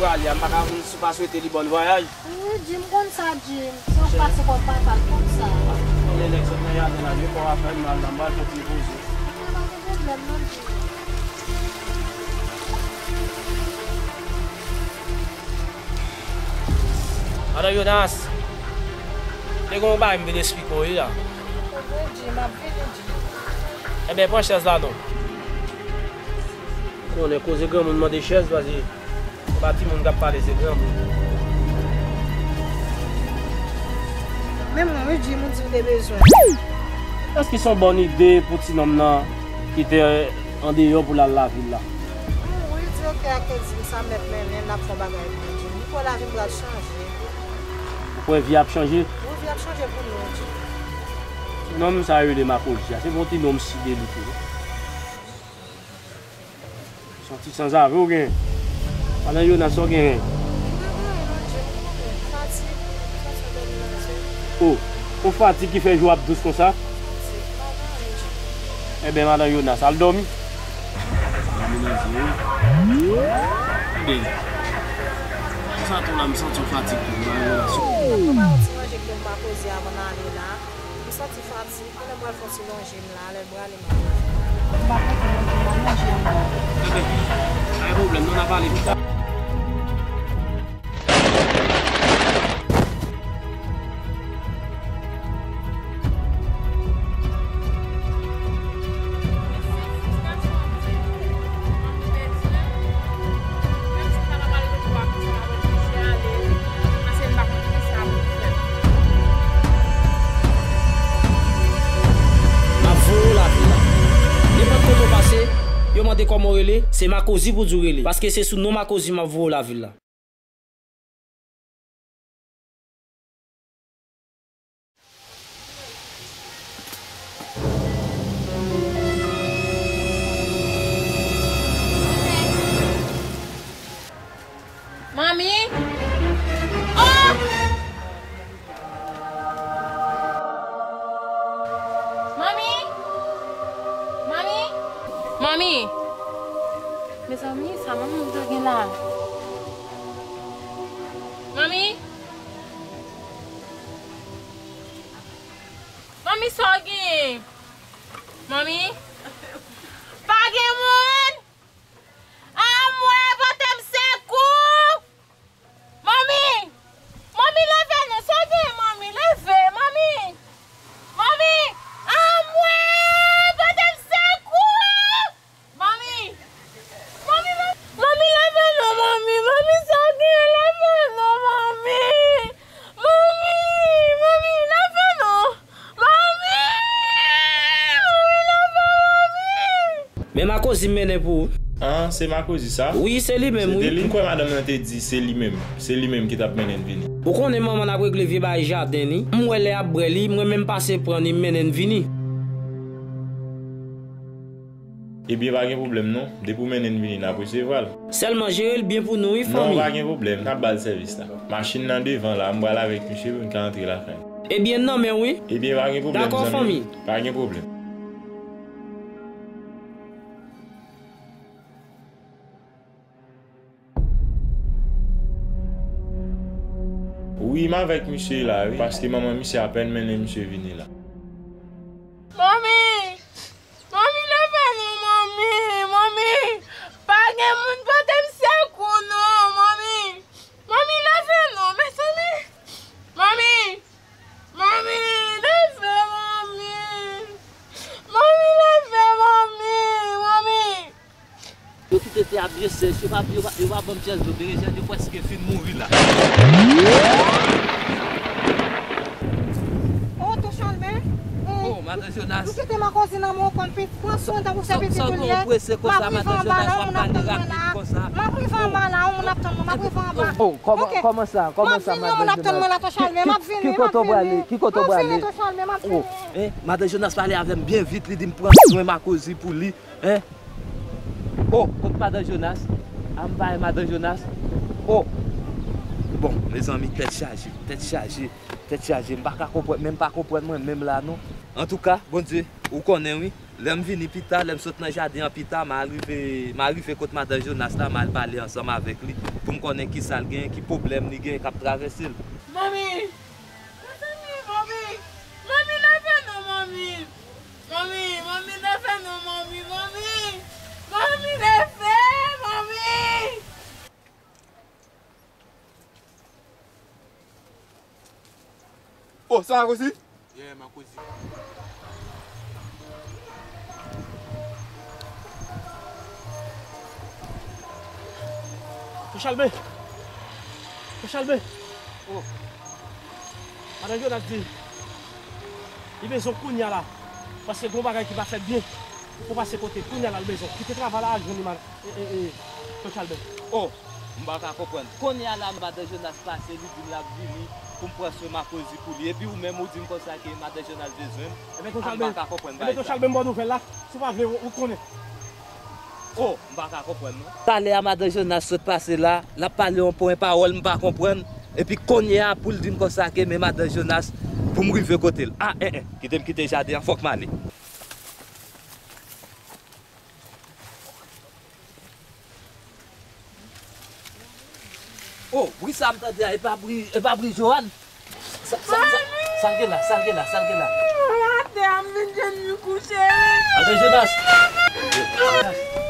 pral ale a, m pa ka, m pa swete li bòn vwayaj. Wi, Jim konn sa, Jim. Se yon pase kòb papa l konn sa. Konnen nèg sot nan jaden la, wi, kò a fè m mal la, m pral fè ti poze. Ah, pa gen pwoblèm, non, Jim. Madan Jonas, te gen yon bagay m vin esplike w, wi, la. Ou vle di, m ap vini, di. Enben, pran chèz la, non. Konnen koze granmoun mande chèz, paske se pa timoun k ap pale, se granmoun. Men mwen, wi, Jim, ou di w te bezwen. Èske se yon bòn ide pou ti nonm nan kite andeyò pou l al lavil la? Wi, di oke ak Edil sa m mèt mennen, n ap fè yon bagay pou Edil. M kwè lavi m pral chanje. Ou kwè vi ap chanje? Wi, vi ap chanje pou nou, Edil. Nonm sa yo rele Makozi a, se pa yon ti nonm si delike, non. Se yon ti sanzave ou gen. Madan Jonas, sa w genyen? M pa gen anyen non, Jim, ou konnen, fatig, fatig ap domine nan zye. O, yon fatig ki fè jou ap dous konsa? Fatig, m pa gen anyen, Jim. Enben, madan Jonas, al dòmi. Sa domine nan zye, wi. Enben, konsa tou la, m santi yon fatig tou, madan Jonas. Ou pa yon ti manje pou m pa poze avan n ale la. M santi fatig. Konnen m pral fè yon ti lonje m la, lè m prale m ap. M pa kontan lonje m, pa lonje m non. Enben, pa gen pwoblèm, non, n a pale pita. M ap voye w lavil la. Nenpòt kote w pase, yo mande kòman w rele, se Makozi pou di w rele. Paske se sou non Makozi m ap voye w lavil la. Manmi! Oh! Manmi! Manmi! Manmi! Mezanmi, sa manmi m vle gen la? Manmi! Manmi, sa w gen? Manmi? Pa gen moun? Anmwe, pote m sekou! Manmi! Manmi, leve non, sa w gen, manmi? Leve, manmi! Manmi! Anmwe! Pote m sekou! Manmi! Manmi, leve non, manmi! Manmi, sa w gen? Leve non, manmi! Manmi! Manmi, leve non! Manmi! Manmi, leve, manmi! Men Makozi m mennen pou ou. Ah, se Makozi sa? Wi, se li menm, wi. Se de li. M kwè madanm nan te di se li menm. Se li menm ki t ap mennen n vini. Ou konnen manman n ap regle vye bagay jaden li. M wè lè y ap bwè li, mwen menm pase pran li, m mennen n vini. Ebyen, pa gen pwoblèm non. Depi w mennen n vini, n ap resevwa l. Sèlman jere l byen pou nou, wi, fanmi. Non, pa gen pwoblèm. N ap ba l sèvis la. Machin nan devan la, m pral avèk misye pou n ka antre lakay. Ebyen, nan men w, wi. Ebyen, pa gen pwoblèm, zanmi. Dakò, fanmi. Pa gen pwoblèm. Wi, m avèk misye la, wi. Paske manman misye apèn mennen misye vini la. Manmi! Manmi, leve non, manmi! Manmi! Pa gen moun pote m sekou, non, manmi! Manmi, leve non, mezanmi! Manmi! Manmi, leve, manmi! Manmi, leve, manmi! Manmi! Yo kite tè a byen sèch, yo pa, yo pa, yo pa ban m pyès dlo, berejèn yo prèske fin mouri la. Oh, Ton Chalmen! Oh, madan Jonas! Nou kite Makozi nan men w konn pran swen tankou se pitit ou l ye. M ap rive anba la, yon moun ap tann mwen la. M ap rive anba la, yon moun ap tann mwen, m ap rive anba. Oh, kòman, kòman sa, kòman sa, madan Jonas? M ap vini, yon moun ap tann mwen la, Ton Chalmen, m ap vini, m ap vini. Ki kote w prale? Ki kote w prale? M ap vini, Ton Chalmen, m ap vini. Oh, eh, madan Jonas pale avè m byen vit, li di m pran swen Makozi pou li, eh. Oh, kot madan Jonas? A, m pa wè madan Jonas. Oh! Bon, mezanmi, tèt chaje, tèt chaje, tèt chaje. M pa ka konprann, men m pa konprann mwen menm la, non. Antouka, Bondye, ou konnen, wi. Lè m vini pita, lè m sot nan jaden an pita, m al rive, m al rive kot madan Jonas la, m al pale ansanm avèk li, pou m konnen ki sa l genyen, ki pwoblèm li genyen k ap travèse l. Manmi! Mezanmi, manmi! Manmi, leve non, manmi! Manmi, manmi, leve non, manmi, manmi! Manmi, leve, manmi! Oh, sa Makosi? Yeah, Makosi. Ton Chalben! Ton Chalben! Oh! Madan Jonas di li bezwen w kounye a la, paske gon bagay ki pa fèt byen. Ou pase kote kounye a la, l bezwen w kite travay la al jwenn li, madan. E, e, e, Ton Chalben. Oh, m pa ka konprann. Kounye a la, madan Jonas pase, li di m l ap vini pou m pran swen Makosi pou li. Epi ou menm, ou di m konsa ke madan Jonas bezwen m. Ebyen, Ton Chalben, m pa ka konprann bagay sa. Ebyen, Ton Chalben, m ba w nouvèl la. Si w pa vle, ou, ou konnen. Oh, m pa ka konprann, non. Talè a, madan Jonas sot pase la, l ap pale yon pwen pawòl m pa konprann. Epi kounye a, pou l di m konsa ke men madan Jonas, pou m rive kote l. A, en, en, kite m kite jaden an, fòk m ale. Oh, bri sa m tande a, e pa bri, e pa bri Johann? Sa, sa, sa, sa l gen la, sa l gen la, sa l gen la? Atè a m vin jwenn li kouche. Madan Jonas!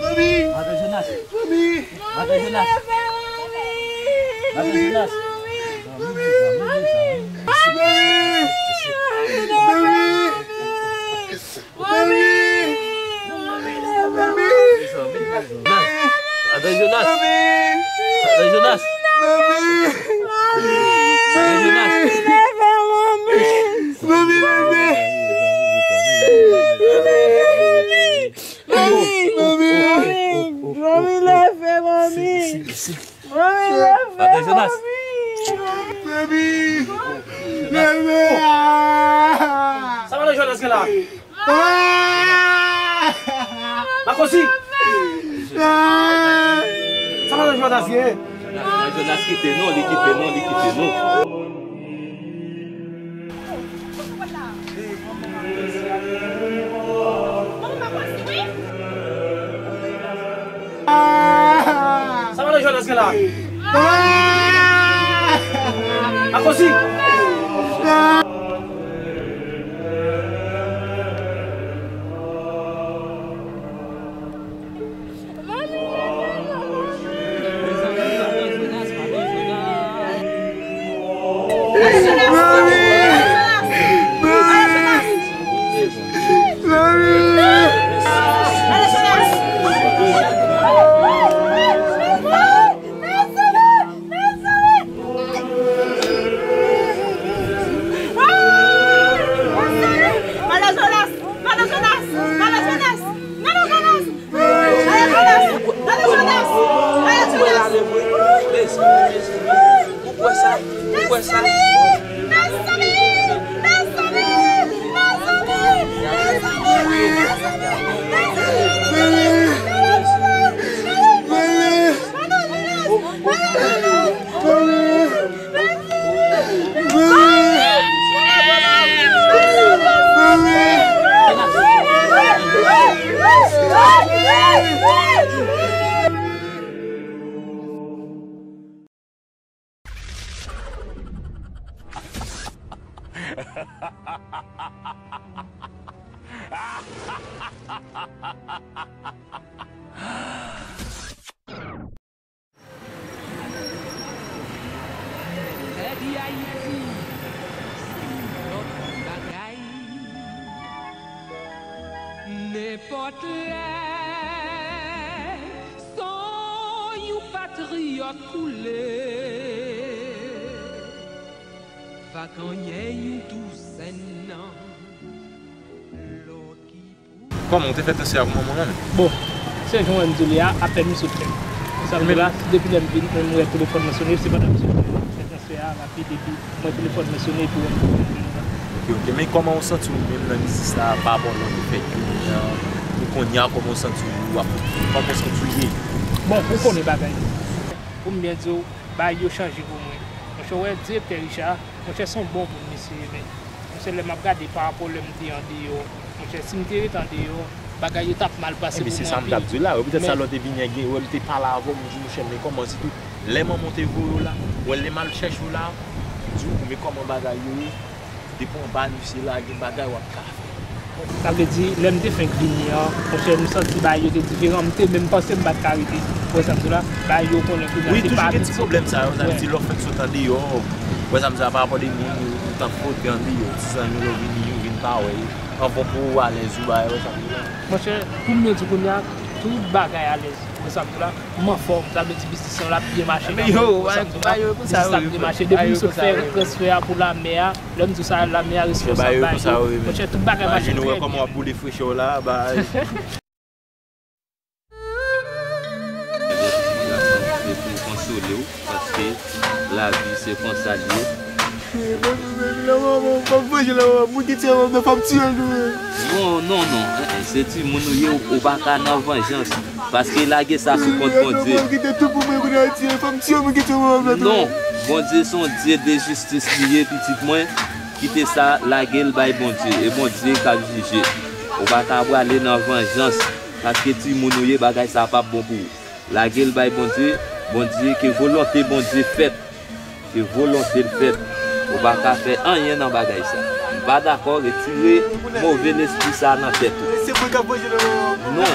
Manmi! Madan Jonas! Manmi! Madan Jonas! Leve, manmi! Madan Jonas! Manmi! Manmi! Manmi! Manmi! Manmi, leve, manmi! Manmi! Madan Jonas! Manmi! Madan Jonas! Manmi! Madan Jonas! Manmi, leve, manmi! Manmi, leve! Manmi! Manmi! Manmi, leve, manmi! Manmi, leve, manmi! Madan Jonas. Manmi! Leve a! Sa madan Jonas gen la? Ah! Makosi! Ah! Sa madan Jonas gen? Madan Jonas kite nou, li kite nou, li kite nou. Sa madan Jonas gen la? Makosi! Madan Jonas! Madan Jonas! Madan Jonas! Madan Jonas! Madan Jonas! Madan Jonas! Madan Jonas! Ou kwè sa? Ou kwè sa? Mezanmi! Mezanmi! Mezanmi! Nèg Ayiti, se yon lòt bagay. Nenpòt lè, san yon patriyòt koule, va genyen yon douzèn nan lòt ki Kòman, ou te fè transfè a pou manman w menm? Bon, se jan w wè m di w li a, apèn m sot fè l. Sa m di la, depi lè m vin, mwen wè telefòn mwen sone, se pandan m sot fè transfè a rapid, epi m wè telefòn mwen sone, epi w wè m te fè l. Ok, ok. Men kòman w santi w menm nan biznis la, pa rapò lè w te fè youn, pou kounye a, kòman w santi w, w ap, kòman w santi w ye? Bon, ou konnen bagay yo. Pou m byen di w, bagay yo chanje pou mwen. Monchè, w wè direktè Richard, monchè, se yon bon moun misye ye, men monchè, lè m ap gade parapò lè m te andeyò, monchè, si m te ret andeyò, bagay yo t ap mal pase pou mwen anpil. Ebyen, se sa m t ap di w la, wè, poutèt sa lè w te vini an gen, wè, m te pale avè w, m di, monchè, men kòman, sitou lè manman w te voye w la, wè, lè m al chèche w la, m di w, men kòman bagay yo ye, depi w anba misye la, gen bagay w ap ka fè. Sa vle di, lè m te fenk vini an, monchè, m santi bagay yo te diferan, m te menm panse m pa t ka rete. Ou wè sa m di w la? Bagay yo konnen kounye a, se pa abitid. Wi, toujou gen ti pwoblèm sa yo, sa vle di lè w fenk sot andeyò, ou wè sa m di w la, parapò de moun ou, ou t ap fwote andeyò, ti zanmi w yo vini, ou vin pa wè yo. Anvan pou ou alèz, ou bagay, ou wè sa m di w la. Monchè, pou m byen di w kounye a, tout bagay alèz, ou wè sa m di w la? M anfòm, sa vle di biznis lan ap byen mache. Men yo, biznis la ap byen mache. Depi m sot fè transfè a pou lamè a, lè m di w sa, lamè a responsab bagay yo. Monchè, tout bagay mache trè byen. Imajine w wè kòman w ap boule frechè w la, bay. Se pou konsole w, paske lavi se konsa l ye. Non, non, non. Eh, eh, se timoun ou ye, ou, ou pa ka nan vanjans. Paske lage sa sou kont Bondye. Non, Bondye se yon Dye de jistis li ye, pitit mwen. Kite sa, lage l bay Bondye. E Bondye k ap jije. Ou pa ka prale nan vanjans. Paske timoun ou ye, bagay sa p ap bon pou ou. Lage l bay Bondye. Bondye, ke volonte Bondye fèt. Ke volonte l fèt. Ou pa ka fè anyen nan bagay sa. M pa dakò, retire move lespri sa nan tèt ou. Non.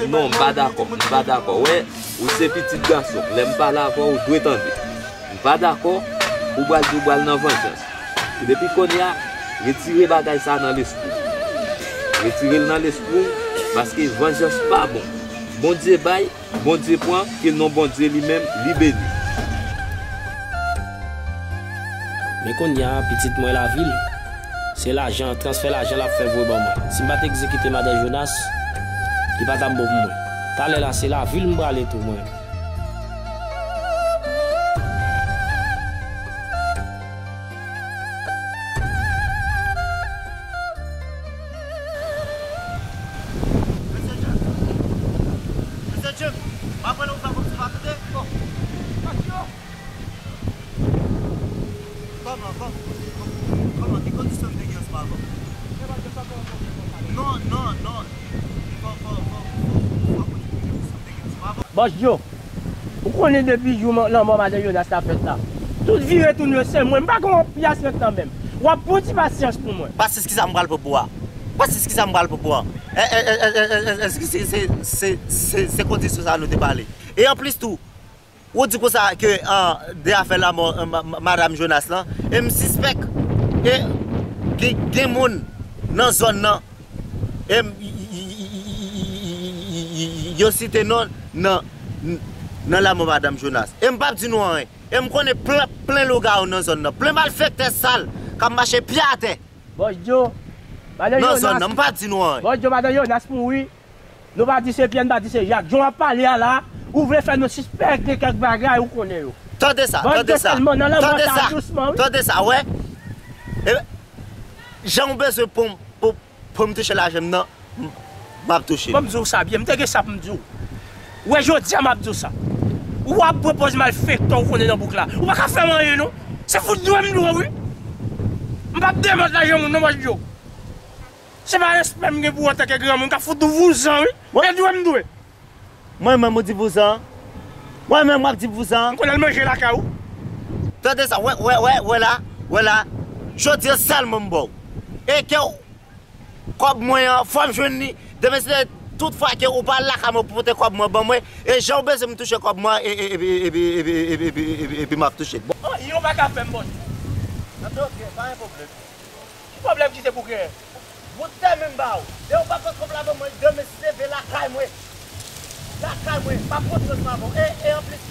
Non, m pa dakò. M pa dakò. Wè, ou se pitit gason. Lè m pale avè w, ou dwe tande. M pa dakò, ou pral di w pral nan vanjans. Depi kounye a, retire bagay sa nan lespri w. Retire l nan lespri w, paske vanjans pa bon. Bondye bay, Bondye pran, ke non Bondye li menm, li beni. Men kounye a, pitit mwen lavil, se lajan, transfè lajan l ap fè voye ban mwen. Si m pa t egzekite madan Jonas, li pa t ap bon pou mwen. Talè la, se lavil m prale tou mwen. Mesye James, w ap pran yon fè kòmsi pa tande? Kòman, kòman, kòman, ki kondisyon m te gen ansanm avè w? Non, non, non. Fò, fò, fò, fò, fò kontinye kondisyon m te gen ansanm avè w. Bòs Djo, ou konnen depi jou lanmò madan Jonas la fèt la, tout vire tounen se mwen, m pa gen yon pyès rent nan men m. W ap pran ti pasyans pou mwen. Pasyans kisa m pral pran pou a? Pasyans kisa m pral pran pou a? Èske se, se, se, se, se kondisyon sa nou te pale? E anplis tou, ou di konsa ke, ah, de afè lanmò, ah, ma-, ma-, madanm Jonas lan, e m sispèk, e gen, gen moun nan zòn nan, e m, yo site non nan, nan lanmò madanm Jonas. E m p ap di nou anyen. E m konnen plen, plen lougawou nan zòn nan, plen malfektè sal k ap mache pye atè. Bòs Djo, madan Jonas. Nan zòn nan, m p ap di nou anyen. Bòs Djo, madan Jonas mouri. Nou pa di se Pyè, n pa di se Jak. Jan w ap pale a la, ou vle fè nou sispèk de kèk bagay ou konnen yo. Tande sa, tande sa. Tande sa, wè. E, jan w bezwen pou, pou, pou m touche lajan m nan, m, m ap touche l. Ban m di w sa byen, m te gen sa pou m di w. Ou wè jodi a m ap di w sa. Ou ap pran pòz malfektè ou konnen nan bouk la. Ou pa ka fè m anyen non. Se fout dwe m dwe wi. M p ap demande lajan moun non, Bòs Djo. Se pa respè m gen pou ou antanke granmoun, m ka fout ou vouzan wi. E dwe m dwe. Mwen menm ou di vouzan? Mwen menm w ap di vouzan? M konn al manje lakay ou. Tande sa, wè, wè, wè, wè la, wè la. Jodi a sèlman m ba w. E ke w, kòb mwen an, fò m jwenn li. Demen se tout fwa ke ou pa lakay mwen pou pote kòb mwen ban mwen. E jan w bezwen m touche kòb mwen, e, e, epi, epi, epi m ap touche l. Bon, anyen ou pa ka fè m, Bòs Djo. Anben, ok, pa gen pwoblèm. Ki pwoblèm ki te pou genyen? Wout tèmè m ba ou. Depi w pa pot kòb la ban mwen, demen se leve lakay mwen. Lakay mwen, m ap montre w sa bon. E, e anplis,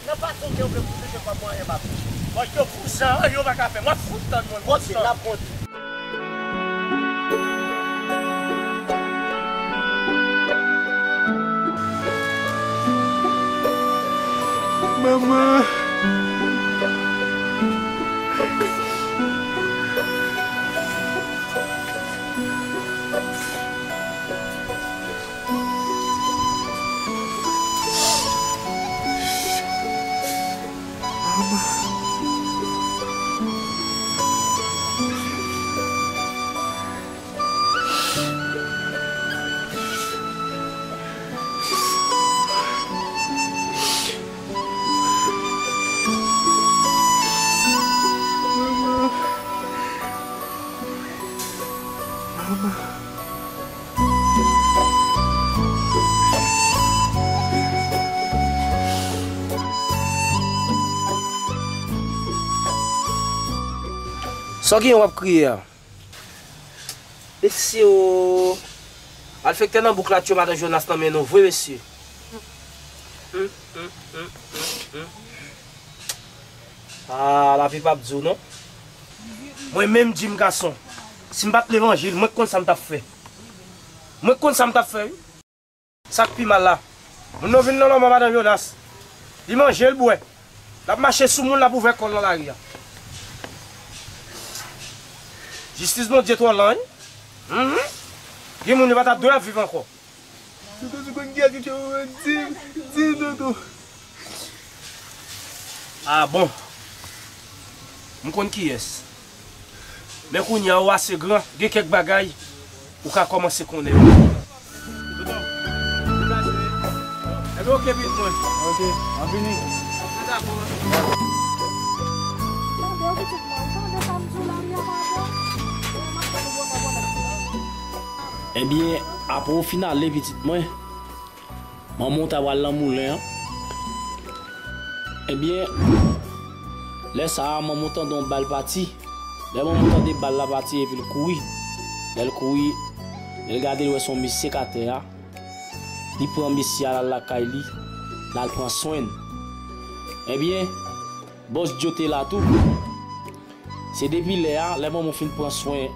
nan fason ke w vle pou touche kòb mwen, anyen m ap touche. Bòs Djo vouzan, anyen w pa ka fè. M ap fout tann mwen. Ok, n ap montre. Manman. Sa w genyen w ap kriye a? Mesye o! Malfektè nan bouk la tchwe madan Jonas nan men nou vre, mesye. Hum, hum, hum, hum, hum. Ah, lavi p ap di w non. Mwen menm, Jim gason, si m pa t levanjil, mwen k konn sa m t ap fè. Mwen k konn sa m t ap fè, wi. Sa k pi mal la, moun nan vin nan lanmò madan Jonas. Li manje, l bwè. L ap mache sou moun, l ap ouvè kò l nan lari a. Jistis Bondye twò lan, wi. Mhm. Gen moun yo pa t ap dwe ap viv ankò. Tonton, si w konn kiyès ki tchwe Moman, di m, di m, tonton. Ah bon. M konn kiyès. Men kounye a ou ase gran, gen kèk bagay ou ka kòmanse konnen yo. Tonton, deplase wi. Enben oke pitit mwen. Oke, m ap vini. Tande w pitit mwen, ou tande sa m di w la wi a madan? M ap tann ou bonè bonè pitit mwen. Ebyen, apre w fin ale pitit mwen, manman w ta pral nan moulen an. Ebyen, lè sa a, manman w tande yon bal pati. Lè manman w tande bal la pati epi l kouri. Lè l kouri, lè l gade l wè se yon mesye k atè a. Li pran mesye a, l al lakay li, l al pran swen l. Ebyen, bòs Djo te la tou. Se depi lè a, lè manman w fin pran swen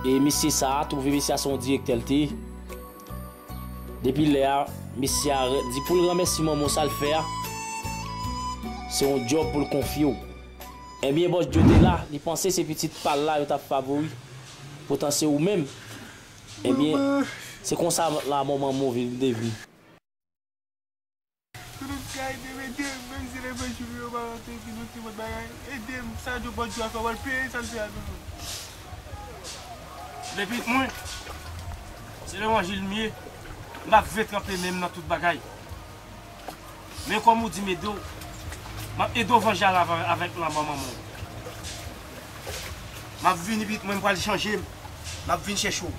e mesye sa a, twouve mesye a se yon direktè l te ye. Depi lè a, mesye a re-, di pou l remèsye manman w sa l fè a, se yon djòb pou l konfye w. Ebyen, bòs Djo te la, li panse se pitit pa l la yo t ap favori. Poutan se ou menm. Ebyen, se konsa la manman w vin devni. Tonton, si w ka ede m, ede m, menm si se levanjil yo pa rantre, ki nou ti mòd bagay, ede m, sa Djo bòs Djo a fè w al peye sa l fè a, tonton. Depi mwen, se levanjil m ye, m ap vle tranpe men m nan tout bagay. Men kòm ou di m ede w, m ap ede w vanje avè-, avèk lanmò manman w. M ap vini pitit mwen, m pral chanje m, m ap vin chèche w.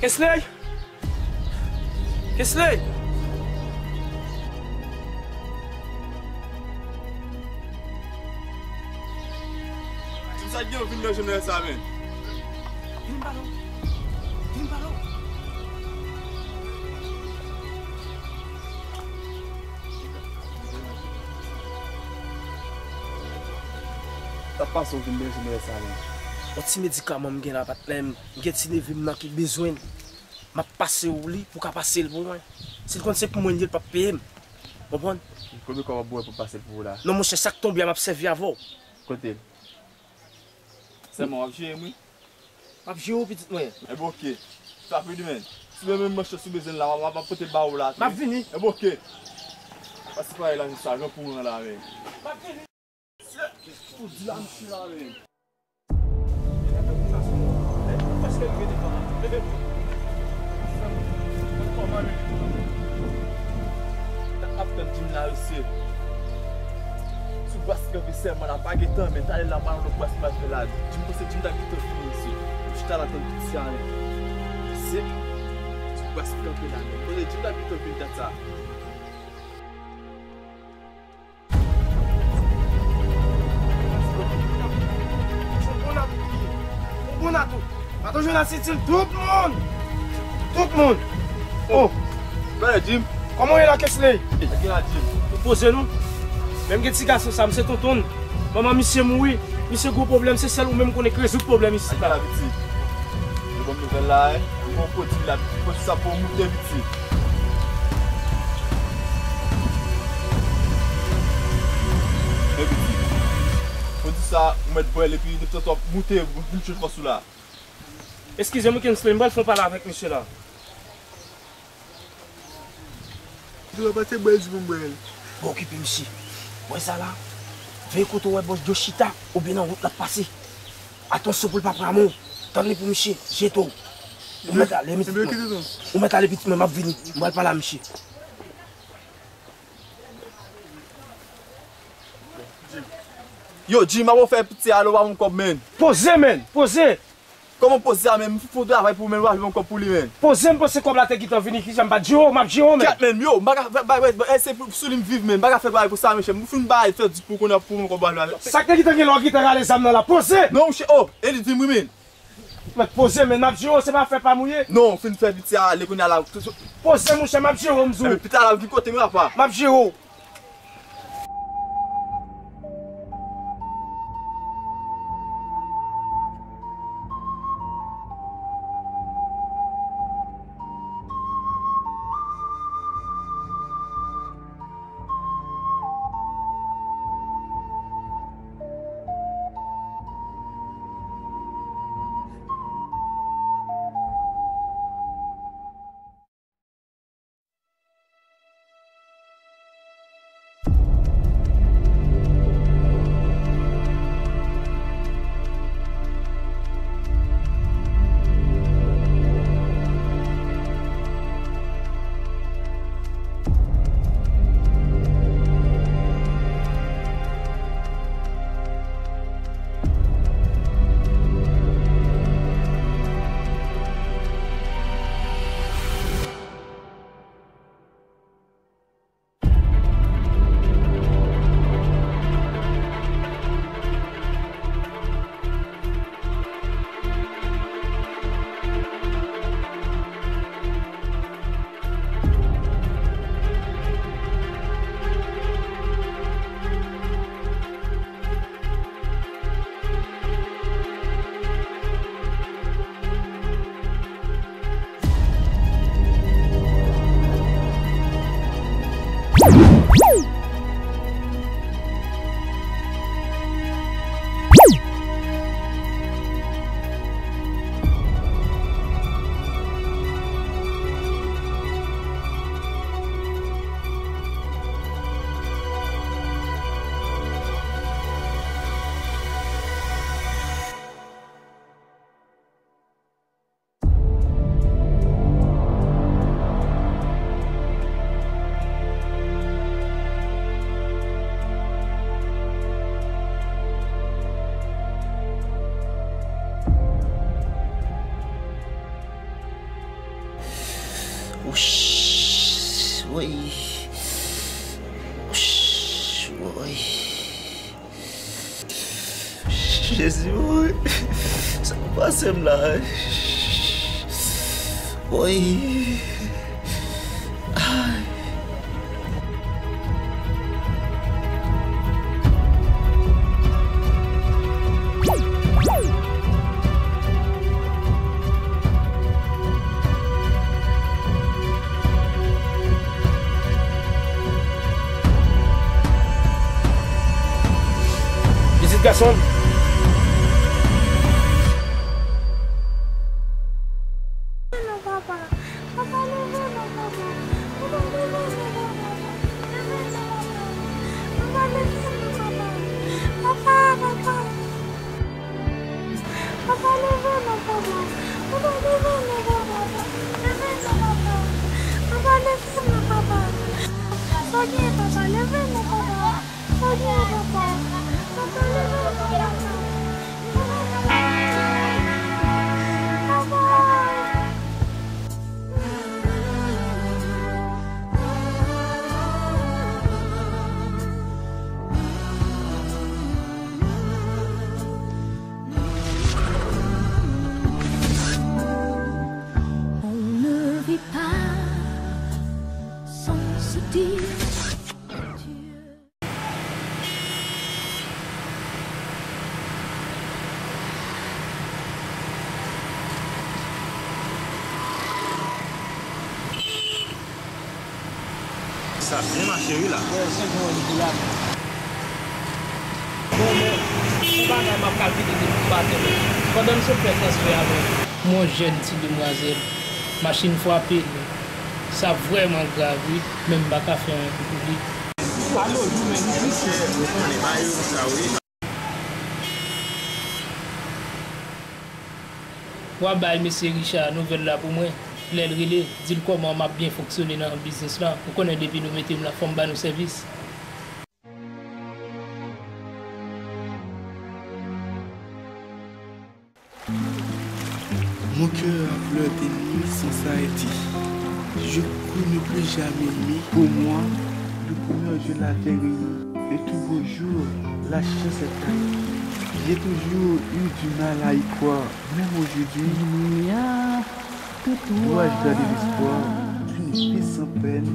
Kesley! Kesley! Sa k gen w vin nan jounen sa, men? Vin pale w. Vin pale w. Sa k pase w vin nan jounen sa, men? Yon ti medikaman m gen la, patnè m. M gen ti neve m nan ki bezwen l. M ap pase w li pou w ka pase l pou mwen. Si l konn se pou mwen l ye, l p ap peye m. Konprann? Konbyen kòb w ap bwè pou m pase l pou ou la? Non, monchè, sa k tonbe a, m ap sèvi avè w. Kote l? Sèlman w ap jere m, wi. M ap jere w, pitit mwen. Enben, oke. Sa pi demen. Si menm, menm manch ou bezwen la, m ap, m ap pote l ba ou la tou. M ap vini. Enben, oke. Pase pa la, sa, jan pou ou la, men. M ap vini. Ou di la, misye la, men. Leve pou sa, sou. Leve, ou prèske rive devan la. Leve pou. Kòman leve pou. Sa k ap tann Jim la, mesye? Sou bas kanpe sèlman la, pa gen tan, men talè la, pa nan lòt bas pral fè la. Jim panse Jim ta gentan fini, mesye. Ou chita la tann piti a, men. Mesye, sou bas kanpe la, men. Panse Jim ta gentan fini dat sa. Yon bon atout li ye. Yon bon atout. Patwon Jonas itil tout moun. Tout moun. Oh. Bèlè Jim. Kòman w ye la, Kesley? Sa gen la, Jim? Nou poze nou. Menm gen ti gason sa, m se tonton l. Manman misye mouri, misye gwo pwoblèm, se sèl ou menm konnen k rezoud pwoblèm isit la. Sa ki la, pitit? Yo ban m nouvèl la, wi. Mwen pwodui la, pitit. Pwodui sa pou w moute, pitit. Men, pitit, pwodui sa, ou mèt bwè l, epi depi tantò moute, vin jwenn fòs ou la. Eskize m, wi, Kensley, m pral fè yon pale avèk misye la. Dlo pa te bwè l, di pou m bwè l. Pa okipe misye. Wè sa la? Veye kote w wè bòs Djo chita, oubyen nan wout l ap pase. Atansyon pou l pa pran mwen. Tann li pou misye, jete w. Ou mèt ale, pitit mwen. Ou mèt ale, pitit mwen, m ap vini. M pral pale a misye. Yo, Jim, ap ofè piti a, lè w pa ban m kòb, menn. Poze, menn, poze. Kòman poze a, menn? M fout travay pou menn, w ap ban m kòb pou li, menn. Poze, m panse kòb la te gentan vini, kijan m pa t jere w, m ap jere w, menn. Kèt, menn, yo, m pa ka fè bagay, e se pou, sou li m viv, menn, m pa ka fè bagay konsa, mesye. M fin bay, fè di pou konnen pou mwen kòb la. Sa k te gentan gen lè w gentan rale zam nan la, poze! Non, mesye, oh, e li di m wi, menn. Mèt poze, menn, m ap jere w, se pa fè pa mouye. Non, fin fè piti a, ale kounye a la. Poze, monchè, m ap jere w, m di w. Epi pita la, vin kote m, apa. M ap jere w. Wouch, woy. Wouch, woy. Jezi, woy. Sa k pase m la? Woy. Ay. Pitit gason m. Leve non, papa. Papa, leve non, papa. Papa, leve non, papa. Leve non, papa. Papa, leve non, papa. Papa, papa. Papa, leve non, papa. Papa, leve non, papa. Leve non, papa. Papa, leve non, papa. Sa w gen, papa, leve non, papa. Sa w gen, papa. Papa, leve non, papa. Ap byen mache wi la. Wè, se jan w di la. Bon, men, se bagay m ap kalkile depi maten, men. Pandan m sot fè transfè a, men. M yon jèn ti demwazèl. Machin frape m. Sa vrèman grav, wi. Men m pa ka fè anyen pou li. Alo, Jumèn, isit. W a bay mesye Richard nouvèl la pou mwen. Lè l rele, di l kòman m ap byen fonksyone nan biznis lan. Ou konnen depi nou mete m la, fò m ba nou sèvis. Mon cœur a pleuré de nuit sans s'arrêter. Je cours ne plus jamais aimé. Pour moi, le bonheur, je l'avais réuni. Et tout beau jour, la chance est acquis. J'ai toujours eu du mal à y croire. Même aujourd'hui, il n'y a que toi. Dois-je garder l'espoir d'une vie sans peine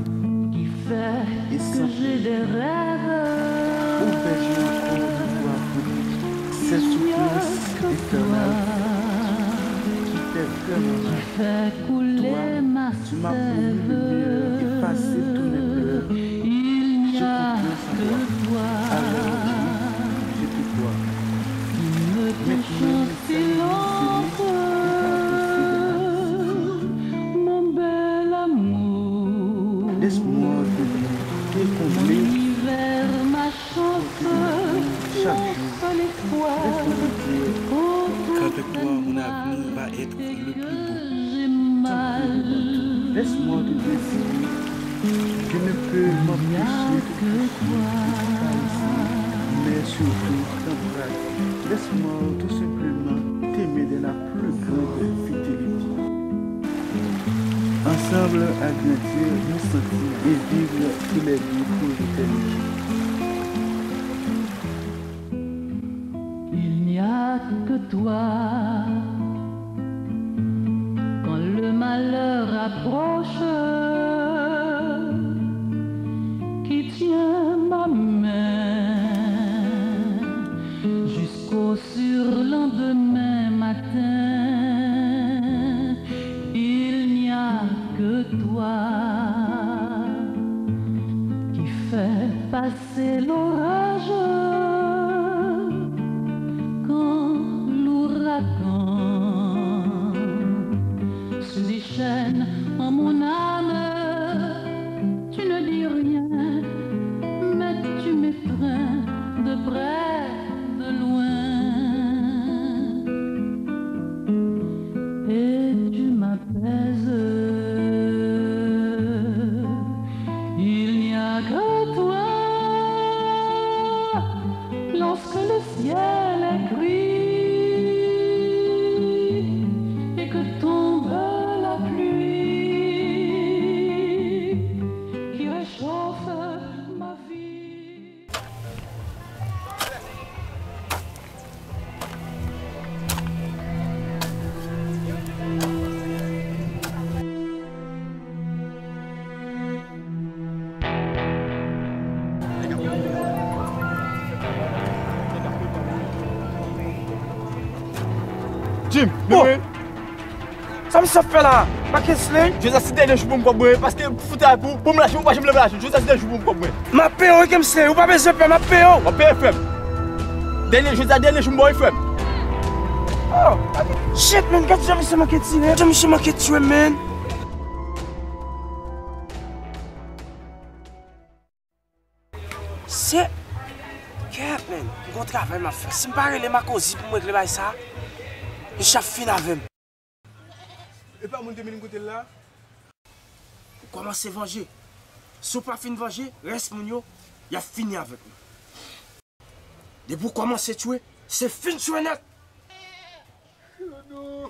et sans pleurs. Ouvre les yeux encore de toi pour cette souffrance éternelle qui fait vraiment mal. Toi, tu m'as promis le meilleur, effacer tous mes pleurs. J'ai confiance en toi. Alors oui, je te crois. Maintenant, mon bel amour, laisse-moi te combler chaque jour. Laisse-moi te dire qu'avec toi, mon avenir va être le plus beau. Laisse-moi te dire, Seigneur, je ne peux m'empêcher de te caresser, mais surtout t'embrasser. Laisse-moi tout simplement t'aimer de la plus grande fidélité. Ensemble, agrandir nos sentiments et vivre tous les deux pour l'éternité. Il n'y a que toi. Quand le malheur approche, qui tient ma main jusqu'au surlendemain matin, il n'y a que toi qui fait passer c'est l'orage quand l'ouragan se déchaîne en mon âme. Tu ne dis rien, mais tu m'étreins de près, de loin. Et tu m'as pèse. Il n'y a que toi lorsque le ciel est gris et que tombe la pluie qui réchauffe ma vie. Jim, bon. Sa misye ap fè la? Mackensley? Jodi a se dènye jou pou m kòb mwen, paske m fout a pou, pou m lache, ou pa janm leve lache. Jodi a se dènye jou pou m kòb mwen. M ap peye w, wi, Kemsley. Ou pa bezwen pè, m ap peye w. W ap peye frè m. Dènye, jodi a dènye jou m ba w, wi, frè m. Oh, shit, man, gad jan misye manke tire, jan misye manke tire, man. Se kèt, man. M gon travay m ap fè. Si m pa rele Makozi pou m regle bagay sa, misye ap fin avè m. E pa moun te vin kote l la? Ou kòmanse vanje. Si w pa fin vanje, rès moun yo, y ap fini avèk nou. Depi w kòmanse tchwe, se fin tchwe nèt. Oh non.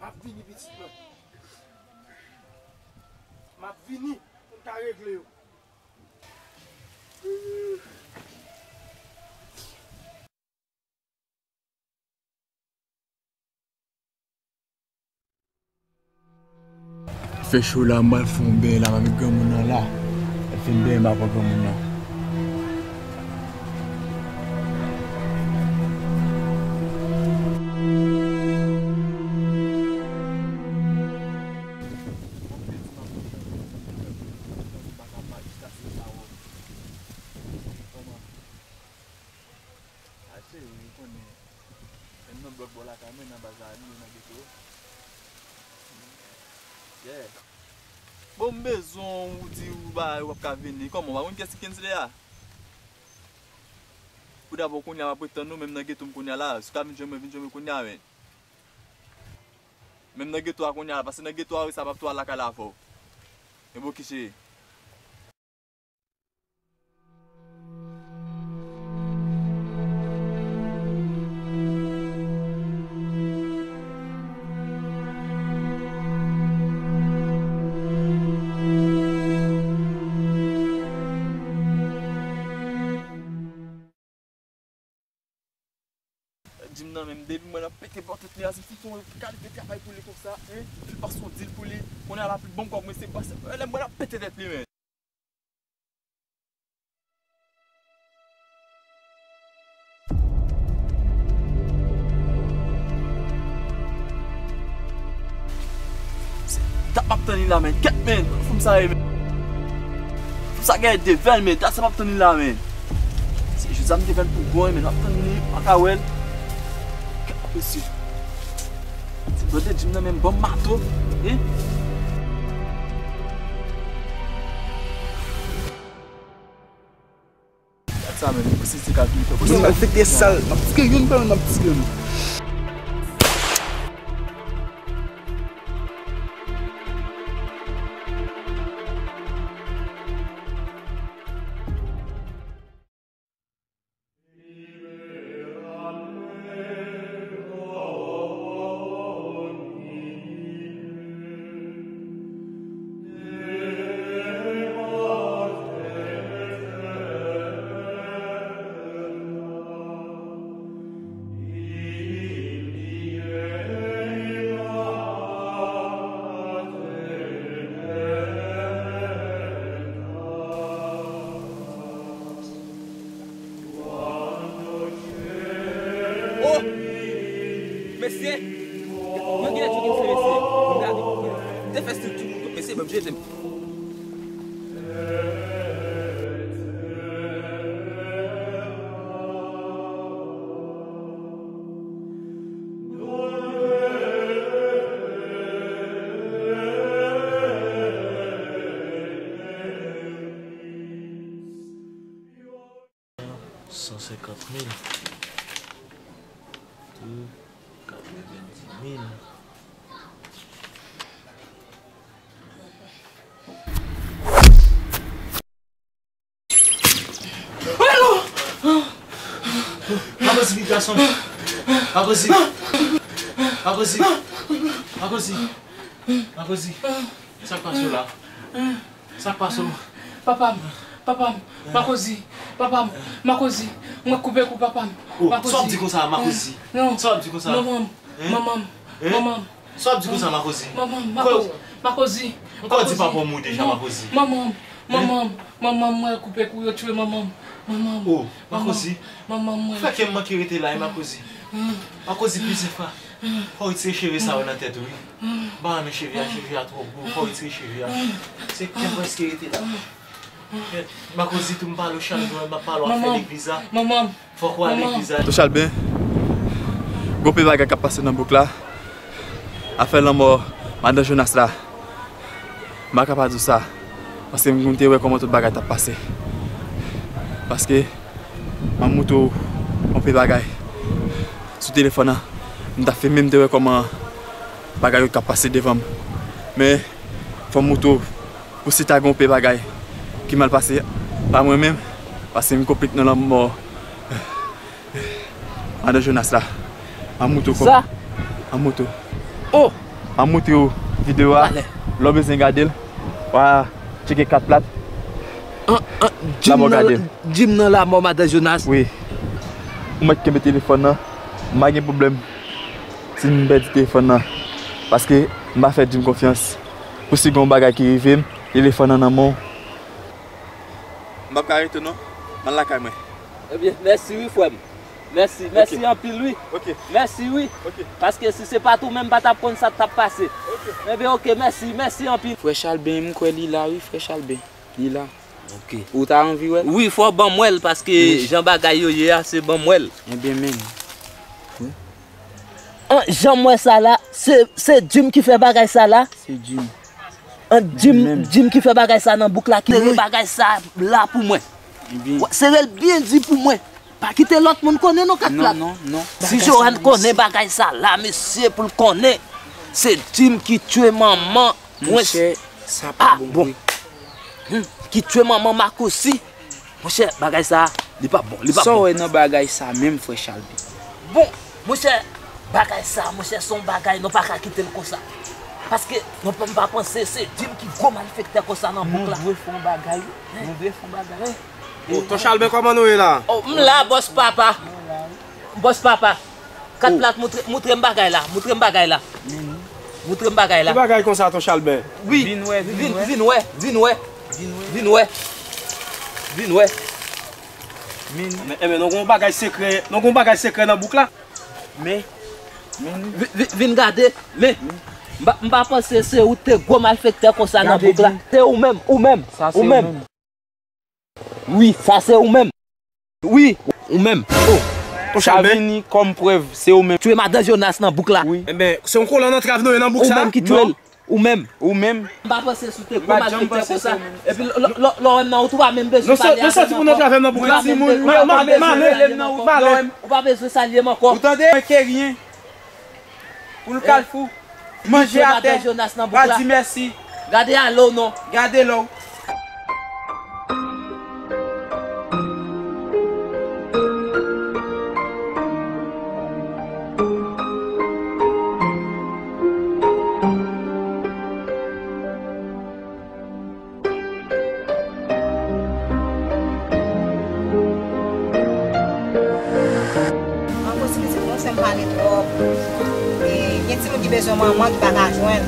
M ap vini, pitit mwen. M ap vini pou m ta regle yo. Fè cho la, m pral fè yon beny la, m avèk granmoun nan la. L fin benyen m ap pran granmoun nan. Lakay mwen nan baz la, li nan geto. Yeah. Bon, m bezwen w di w ba w ap ka vini. Kòman, w pa konn kiyès ki Kensley a? Pou dabò kounye a m ap ret tann ou, menm nan geto m kounye a la. Si w ka vin jwenn mwen, vin jwenn mwen kounye a, men. Menm nan geto a kounye a la, paske nan geto a wi sa m ap tou al lakay la avè w. Men bon, kiche. Jim nan menm, depi mwen ap pete bò tèt li a, se fouti yon kalite travay pou li konsa, hein? Li pase yon dil pou li, kounye a l ap pli ban m kòb mwen, se pase, lè mwen ap pete tèt li, men. Dat m ap tann li la, men. Kèt, men. Fanm sa ye, men. Fanm sa genyen de vèl, men. Dat sa m ap tann li la, men. Se jodi a m te vèl pou bon, men. M ap tann li, m pa ka wè l. Kèt, mesye. Se blòdè Jim nan menm, banm mato. Hein? Gad sa menm, ou sezi ka vin fè. Yo, malfektè sal, m ap tire youn pa youn, m ap tire youn. Oh! Mesye! Mwen genlè tcheke se mesye. Mwen gade. Te fè stil tou moun. Mesye, ban m jete m. San senkant mil. Tou katrevenndis mil. Makozi, vit gason. Makozi. Makozi. Makozi. Makozi. Sa k pase w la? Sa k pase w? Papa m, papa m, Makozi, papa m, Makozi, mwen koupe kou papa m. Oh, sa w ap di konsa, Makozi? Non. Sa w ap di konsa? Manman m, manman m, manman m. Sa w ap di konsa, Makozi? Manman m, Makozi, Makozi. Ankò w di papa w mouri deja, Makozi? Manman m, manman m, manman m, mwen koupe kou, yo tiye manman m. Manman m. Oh, Makozi. Manman m, mwen. Fè ke m manke rete la, e Makozi. Makozi, plizyè fwa. Fò w retire cheve sa yo nan tèt ou, wi. M pa renmen cheve a, cheve a twò gwo. Fò w retire cheve a. Se kè m prèske rete la. Makozi tou, m pale w Chalben, m ap pale w afè legliz la. Fòk w al legliz la. Tonton Chalben, gon pil bagay k ap pase nan bouk la. Afè lanmò madan Jonas la. M pa ka pa di w sa, paske m te wè kòman tout bagay t ap pase. Paske, m ap montre w yon pil bagay sou telefòn nan. M ta fè menm te wè kòman bagay yo t ap pase devan m. Men, fò m montre w, pou si ta gen yon pil bagay ki mal pase, pa mwen menm, paske m konplis nan lanmò madan Jonas la. M ap montre w kòman. Sa? M ap montre w. Oh! M ap montre w videyo a. Talè. Lè w bezwen gade l, w a tcheke kat plat. An, an, Jim nan, Jim nan lanmò madan Jonas. Wi. Ou mèt kenbe telefòn nan. M pa gen pwoblèm si m pèdi telefòn nan. Paske m pa fè Jim konfyans. Pou si gen yon bagay ki rive m, telefòn nan nan men w. M p ap ka rete non. M al lakay mwen. Ebyen, mèsi wi, frè m. Mèsi, mèsi anpil wi. Ok. Mèsi wi. Ok. Paske si se pa t ou menm, m pa t ap konn sa k t ap pase. Ok. Ebyen, ok, mèsi, mèsi anpil. Frè Chalben, m kwè li la wi, frè Chalben. Li la. Ok. Ou ta anvi wè l? Wi, fò w ban m wè l, paske jan bagay yo ye a, se ban m wè l. Ebyen, men. Wi. Jan m wè sa la, se, se Jim ki fè bagay sa la. Se Jim. An Jim, Jim ki fè bagay sa nan bouk la, ki sere bagay sa la pou mwen. Ebyen. Sere l byen di pou mwen. Pa kite lòt moun konnen non, kat plat. Non, non, non. Si Johan konnen bagay sa la, mesye, pou l konnen, se Jim ki tchwe manman. Monchè, sa pa bon vre. Hmm, ki tchwe manman Makosi. Monchè, bagay sa, li pa bon, li pa bon. Sa w wè nan bagay sa menm, frè Chalbè? Bon, monchè, bagay sa, monchè, se yon bagay, nou pa ka kite l konsa. Paske, nou pa, m pa panse se Jim ki gwo malfektè konsa nan bouk la. Nou dwe fè yon bagay, wi. Nou dwe fè yon bagay. Wi. O, Ton Chalbè, kòman nou ye la? O, m la, bòs papa. Bòs papa. Kat plat, moutre, moutre m bagay la. Moutre m bagay la. Moutre m bagay la. Ki bagay konsa, Ton Chalbè? Wi. Vin wè, vin wè. Vin wè, vin wè. Vin wè. Vin wè. Vin wè. Men, men, men, nou gon bagay sekrè, nou gon bagay sekrè nan bouk la. Men, men. Vin, vin, vin gade, men. M pa, m pa panse se ou te gwo malfektè konsa nan bouk la. Se ou menm, ou menm, ou menm. Wi, sa se ou menm. Wi, ou menm. O, Ton Chalbè. Sa vini kòm prèv, se ou menm. Tchwe madan Jonas nan bouk la. Wi. Enben, se yon kolòn antrav nou ye nan bouk sa? Ou menm ki tchwe l. Ou menm. Ou menm. M pa panse sou te gwo malfektè konsa. Epi lò, lò, lò, lò, ou pa menm bezwen pale avè m ankò. Mwen timoun, mwen pa bezwen pale avè m ankò. Ou pa bezwen salye m ankò. Ou tande? Mwen ke ryen. Pou l kalfou. Manje atè. Pa di mèsi. Gade ale w non. Gade lò w. Mwen posib di konsa m pale twòp. E gen timoun ki bezwen manman ki pa ka jwenn.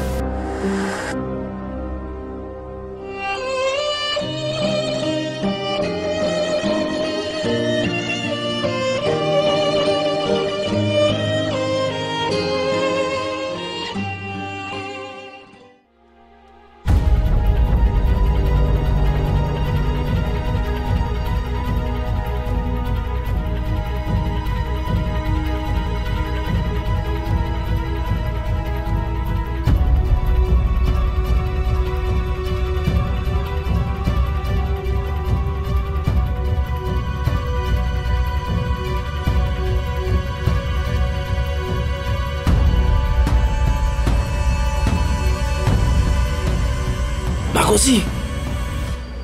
Makosi!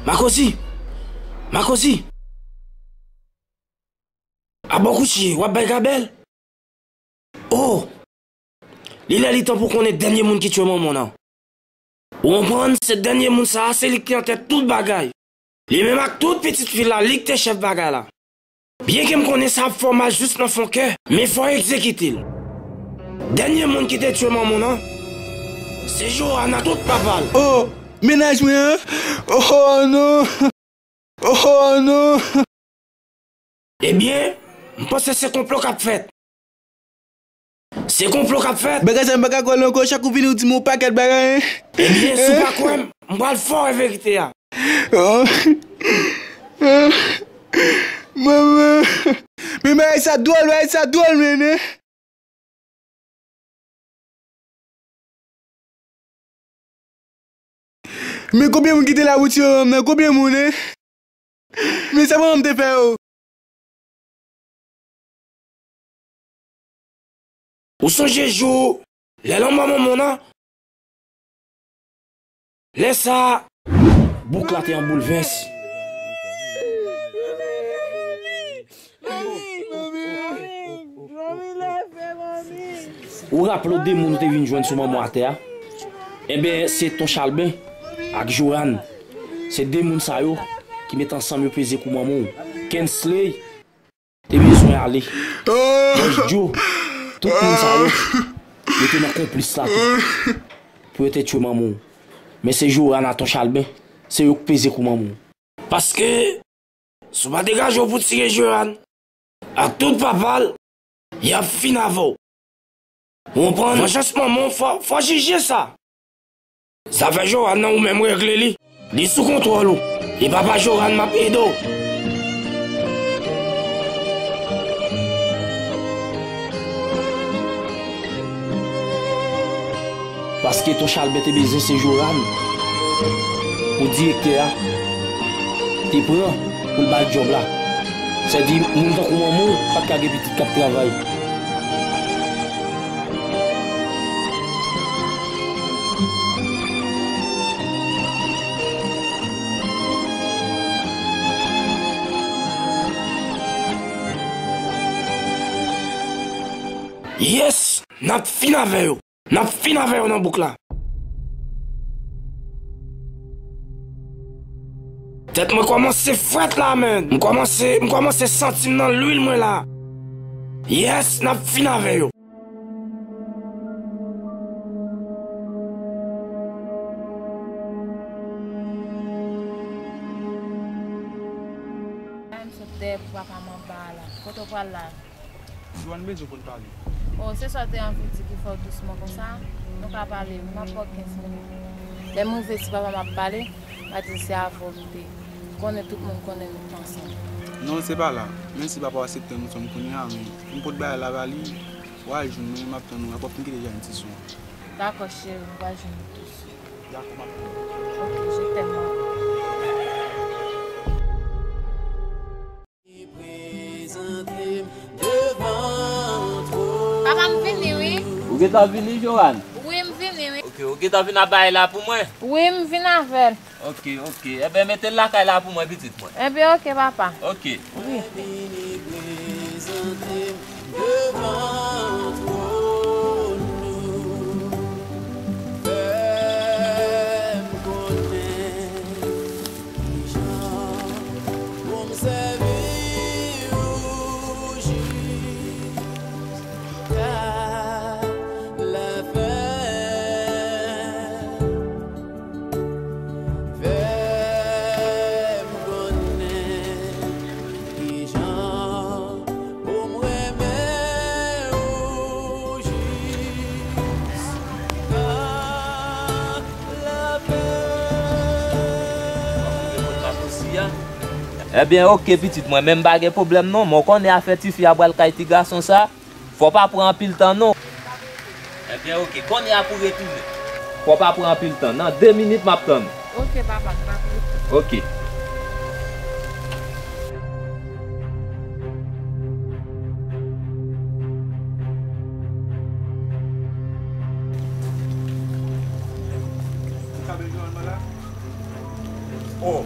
Makosi! Makosi! Abò kouche, w ap bay gabèl? O! Li lè li tan pou konnen dènye moun ki tchwe manman w nan. Ou konprann, se dènye moun sa a, se li ki antèt tout bagay. Li menm ak tout pitit fi l la, li ki te chèf bagay la. Byenke m konnen sa ap fè w mal jis nan fon kè, men fò w egzekite l. Dènye moun ki te tchwe manman w nan, se Johan ak tout papa l. O, mennaj mwen an? O non! O non! Ebyen, m panse se konplo k ap fèt. Se konplo k ap fèt. Bagay sa m pa ka kwè l ankò, chak ou vini ou di m yon pakèt bagay. Ebyen, si w pa kwè m, m pral fè w wè verite a. Manman. Men bagay sa dwòl, bagay sa dwòl, men, men. Men konbyen moun ki te la pou tiye manman m nan? Konbyen moun, en? Men sa manman m te fè yo? Ou sonje jou lè lanmò manman w nan? Lè sa a, bouk la te an boulvès. Ou raple w de moun ou te vin jwenn sou manman w atè a? Enben, se Ton Chalben ak Johan. Se de moun sa yo ki met ansanm yo peze kou manman w. Kensley te bezwen ale. Bòs Djo, tout moun sa yo, yo te nan konplis la tou. Pou yo te tchwe manman w. Men se Johan ak Ton Chalben, se yo k peze kou manman w. Paske, si w pa degaje w pou tire Johan ak tout papa l, y ap fin avè w. Ou konprann? Vanjans manman w, fò, fò jije sa. Zafè Johan nan, ou menm regle li. Li sou kontwòl ou. E papa Johan, m ap ede w. Paske Ton Chalbè te bezwen se Joran pou direktè a te pran pou l ba l djòb la. Sèdi moun tankou manman w pa t ka gen pitit k ap travay. Yes! N ap fin avè yo! N ap fin avè yo nan bouk la. Tèt mwen kòmanse frèt la, menn. M kòmanse, m kòmanse santi m nan lwil mwen la. Yes, n ap fin avè yo. M sot dèyè pou papa m anba a la. Kote w pral la? Joanne bezwen pou n pale. O, se sa w te anvi di ki fè w dousman konsa? Nou ka pale wi, m ap ba w kenz minit. Lè m rive si papa m ap pale, m a di l se avè w m te. Konnen tout moun konnen nou t ansanm. Non, se pa la. Menm si papa w aksepte nou ansanm kounye a, men m pot bagay la ba li, w a jwenn mwen, m ap tann ou, apre w ap fin kite Joanne ti sou. Dakò, cheri, m pral jwenn ou tousuit. Dakò, m ap tann ou. Ok, je t'aime. Papa, m vini, wi. Ou gentan vini, Joanne? Wi, m vini, wi. Ok, ou gentan vin ap bay la pou mwen? Wi, m vin avè l. Ok, ok. Ebyen, mete l lakay la pou mwen, pitit mwen. Ebyen, ok, papa. Ok. Wi. Devan twòn ou, fè m konnen kijan pou m sèvi ou jiska lafè. Fè m konnen kijan pou m renmen ou jiska lafen. Ebyen, oke, pitit mwen, men m pa gen pwoblèm non, men w konnen afè tifi a pral kay ti gason sa. Fò pa pran anpil tan non. Ebyen, oke. Kounye a pou retounen. Fò pa pran anpil tan. Nan de minit, m ap tann ou. Oke, papa, m pa pran tan. Oke. Ou ka bezwen al la? Oh.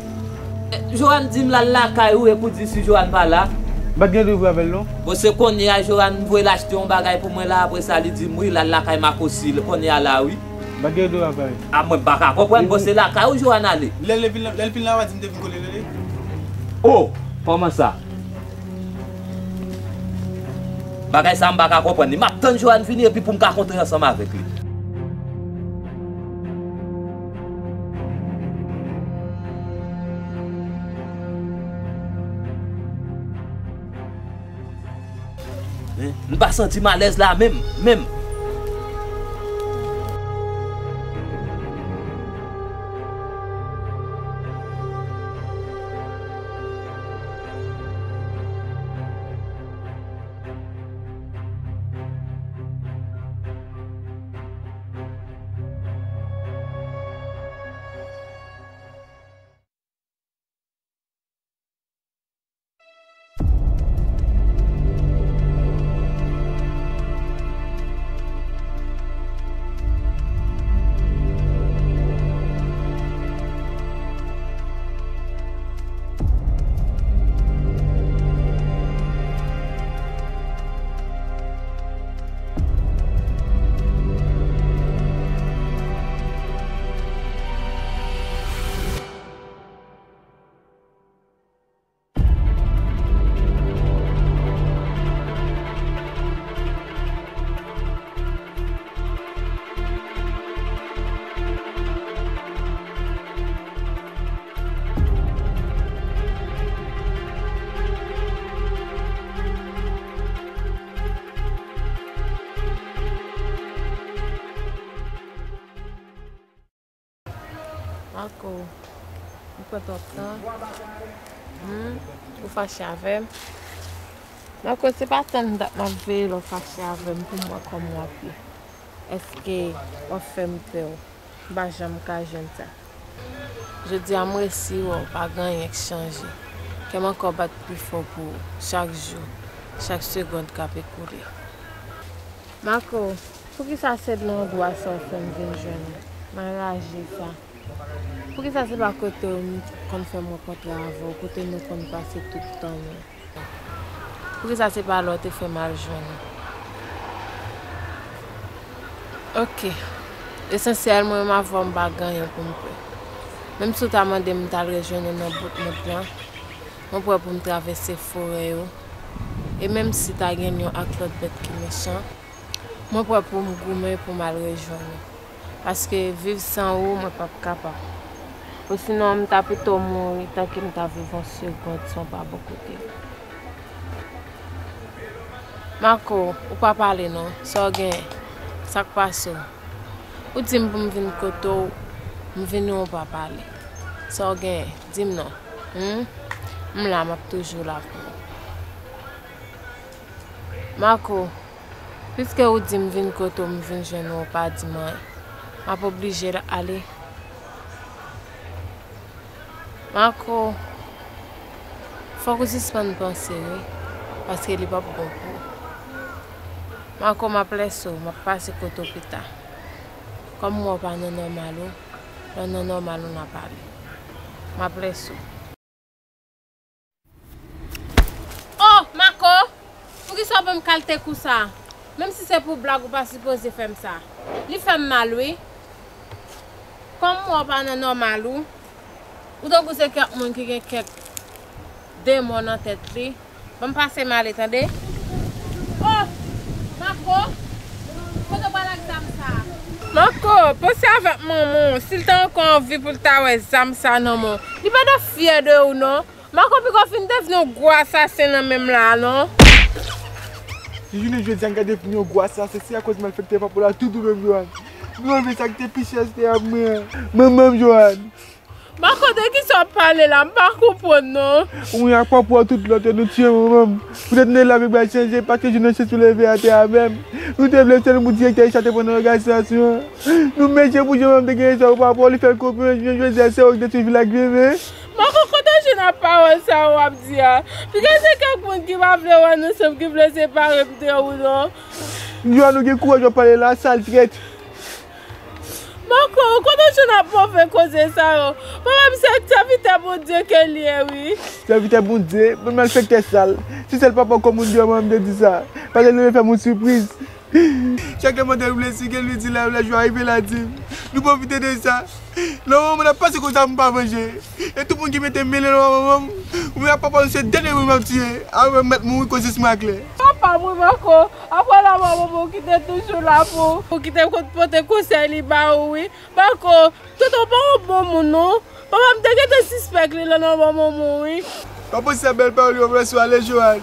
Joanne di m l al lakay ou, epi w di si Joanne pa la. M pa t gen dwe vre avè l non. Bon, se kounye a Joanne voye l achte yon bagay pou mwen la, apre sa li di m wi, l al lakay Makosi, kounye a la wi. M pa t gen dwe vre avè l. A mwen m pa ka konprann, bon, se lakay ou Joanne ale. Lè l vin, lè l vin la, w a di m te vin kote l rele. Oh, kòman sa? Bagay sa a m pa ka konprann li. M ap tann Joanne vini epi pou m ka kontre ansanm avèk li. Hein? M pa santi m alèz la menm, menm. Marco, ou pran twòp tan. Hmm? Ou fache avè m. Marco, se pa tann dat m ap veye lè w fache avè m pou m wè kòman w ap ye. Èske w ap fè m pè w? M pa janm ka jwenn sa. Jodi a m resi wè w, pa gen anyen k chanje. Kè m ankò bat pi fò pou ou. Chak jou, chak segonn k ap ekoule. Marco, poukisa se nan lendwa sa w fè m vin jwenn ou? M anraje sa. Poukisa se pa kote w m konn fè m rankontre avè w, kote nou konn pase tout tan nou? Poukisa se pa la w te fè m al jwenn ou? Oke. Lesansyèl, mwen menm avè w, m pa gen anyen pou m pè. Menm si w ta mande m, m t al rejwenn ou nan bout mond lan, mwen prè pou m travèse forè yo. E menm si ta gen lyon ak lòt bèt ki mechan, mwen prè pou m goumen pou m al rejwenn ou. Paske viv san ou, mwen p ap kapab. Osinon, m ta pito mouri tanke m ta viv yon segonn san w pa bò kote m. Marco, ou pa pale non. Sa w genyen? Sa k pase w? Ou di m pou m vin kote w, m vini, ou pa pale. Sa w genyen? Di m non. Hmm? M la, m ap toujou la pou ou. Marco, piske ou di m vin kote w, m vin jwenn ou, ou pa di m anyen. M ap oblije ale. Marco, fòk ou sispann panse wi, paske li p ap bon pou ou. Marco, m ap lèse w, m ap pase kote w pita. Kòm m wè w pa nan nòmal ou, lè w nan nòmal ou n a pale. M ap lèse w. Oh, Marco! Poukisa w ban m kalte kou sa a? Menm si se pou blag, ou pa sipoze fè m sa. Li fè m mal, wi. Kòm m wè w pa nan nòmal ou, ou tankou se kèk moun ki gen kèk demon nan tèt li. Ban m pase m ale, tande? Oh! Marco! Kote w pral ak zam sa a? Marco, panse avèk manman w, si l ta ankò anvi pou l ta wè zam sa a nan men w. Li pa dwe fyè de ou, non. Marco, piko w fin devni yon gwo asasen nan men m la a, non. Si jounen jodi a m ka devni yon gwo asasen, se akoz malfektè papa w la tou doub menm, Johan. Nou anlve sa ki te pi chè, se te ap mwen an. Manman m, Johan. Marco, de kisa w ap pale la? M pa konprann, non. Ou menm ak papa w tout lòt yo, nou tiye manman m. Poutèt nou te la, bèk bay chanje, paske jounen chans pou leve atè avè m. Nou te vle sèl pou direktè Richard te pran nan òganizasyon an. Nou meche pou jan manman m te genyen sa pou papa w, li fè l konprann, jounen jodi a, se ou ki te swiv li ak viv. Marco, kote w jwenn ak pawòl sa yo w ap di a? Piga se kèk moun ki pa vle wè nou ansanm ki vle separe m de ou, non. Johan, ou gen kouraj w ap pale la, sal trèt. Marco, kote w jwenn ak move koze sa yo? Papa m se sèvitè Bondye ke l ye, wi. Sèvitè Bondye? Bon malfektè sal. Si sèl papa w kòm moun deyò, manman m te di sa. Paske l vle fè m yon sipriz. Chak lè mwen te blesi, ke li di la, lè jou a rive, l a di m. Nou pwofite de sa. Lè w wè mwen ap pase konsa, m pa vanje. E tout moun ki mete men nan manman m, ou menm ak papa m, se dènye moun m ap tiye. Avan m mèt mouri, konsyans mwen a klè. Papa m, wi, Marco. Apre lanmò manman w ki te toujou la pou ou, ki te konn pote konsèy li ba ou, wi. Marco, tonton pa yon bon moun, non. Papa m te gentan sispèk li nan lanmò manman w, wi. Pa panse a bèl pawòl yo, m lèse w ale, Johan.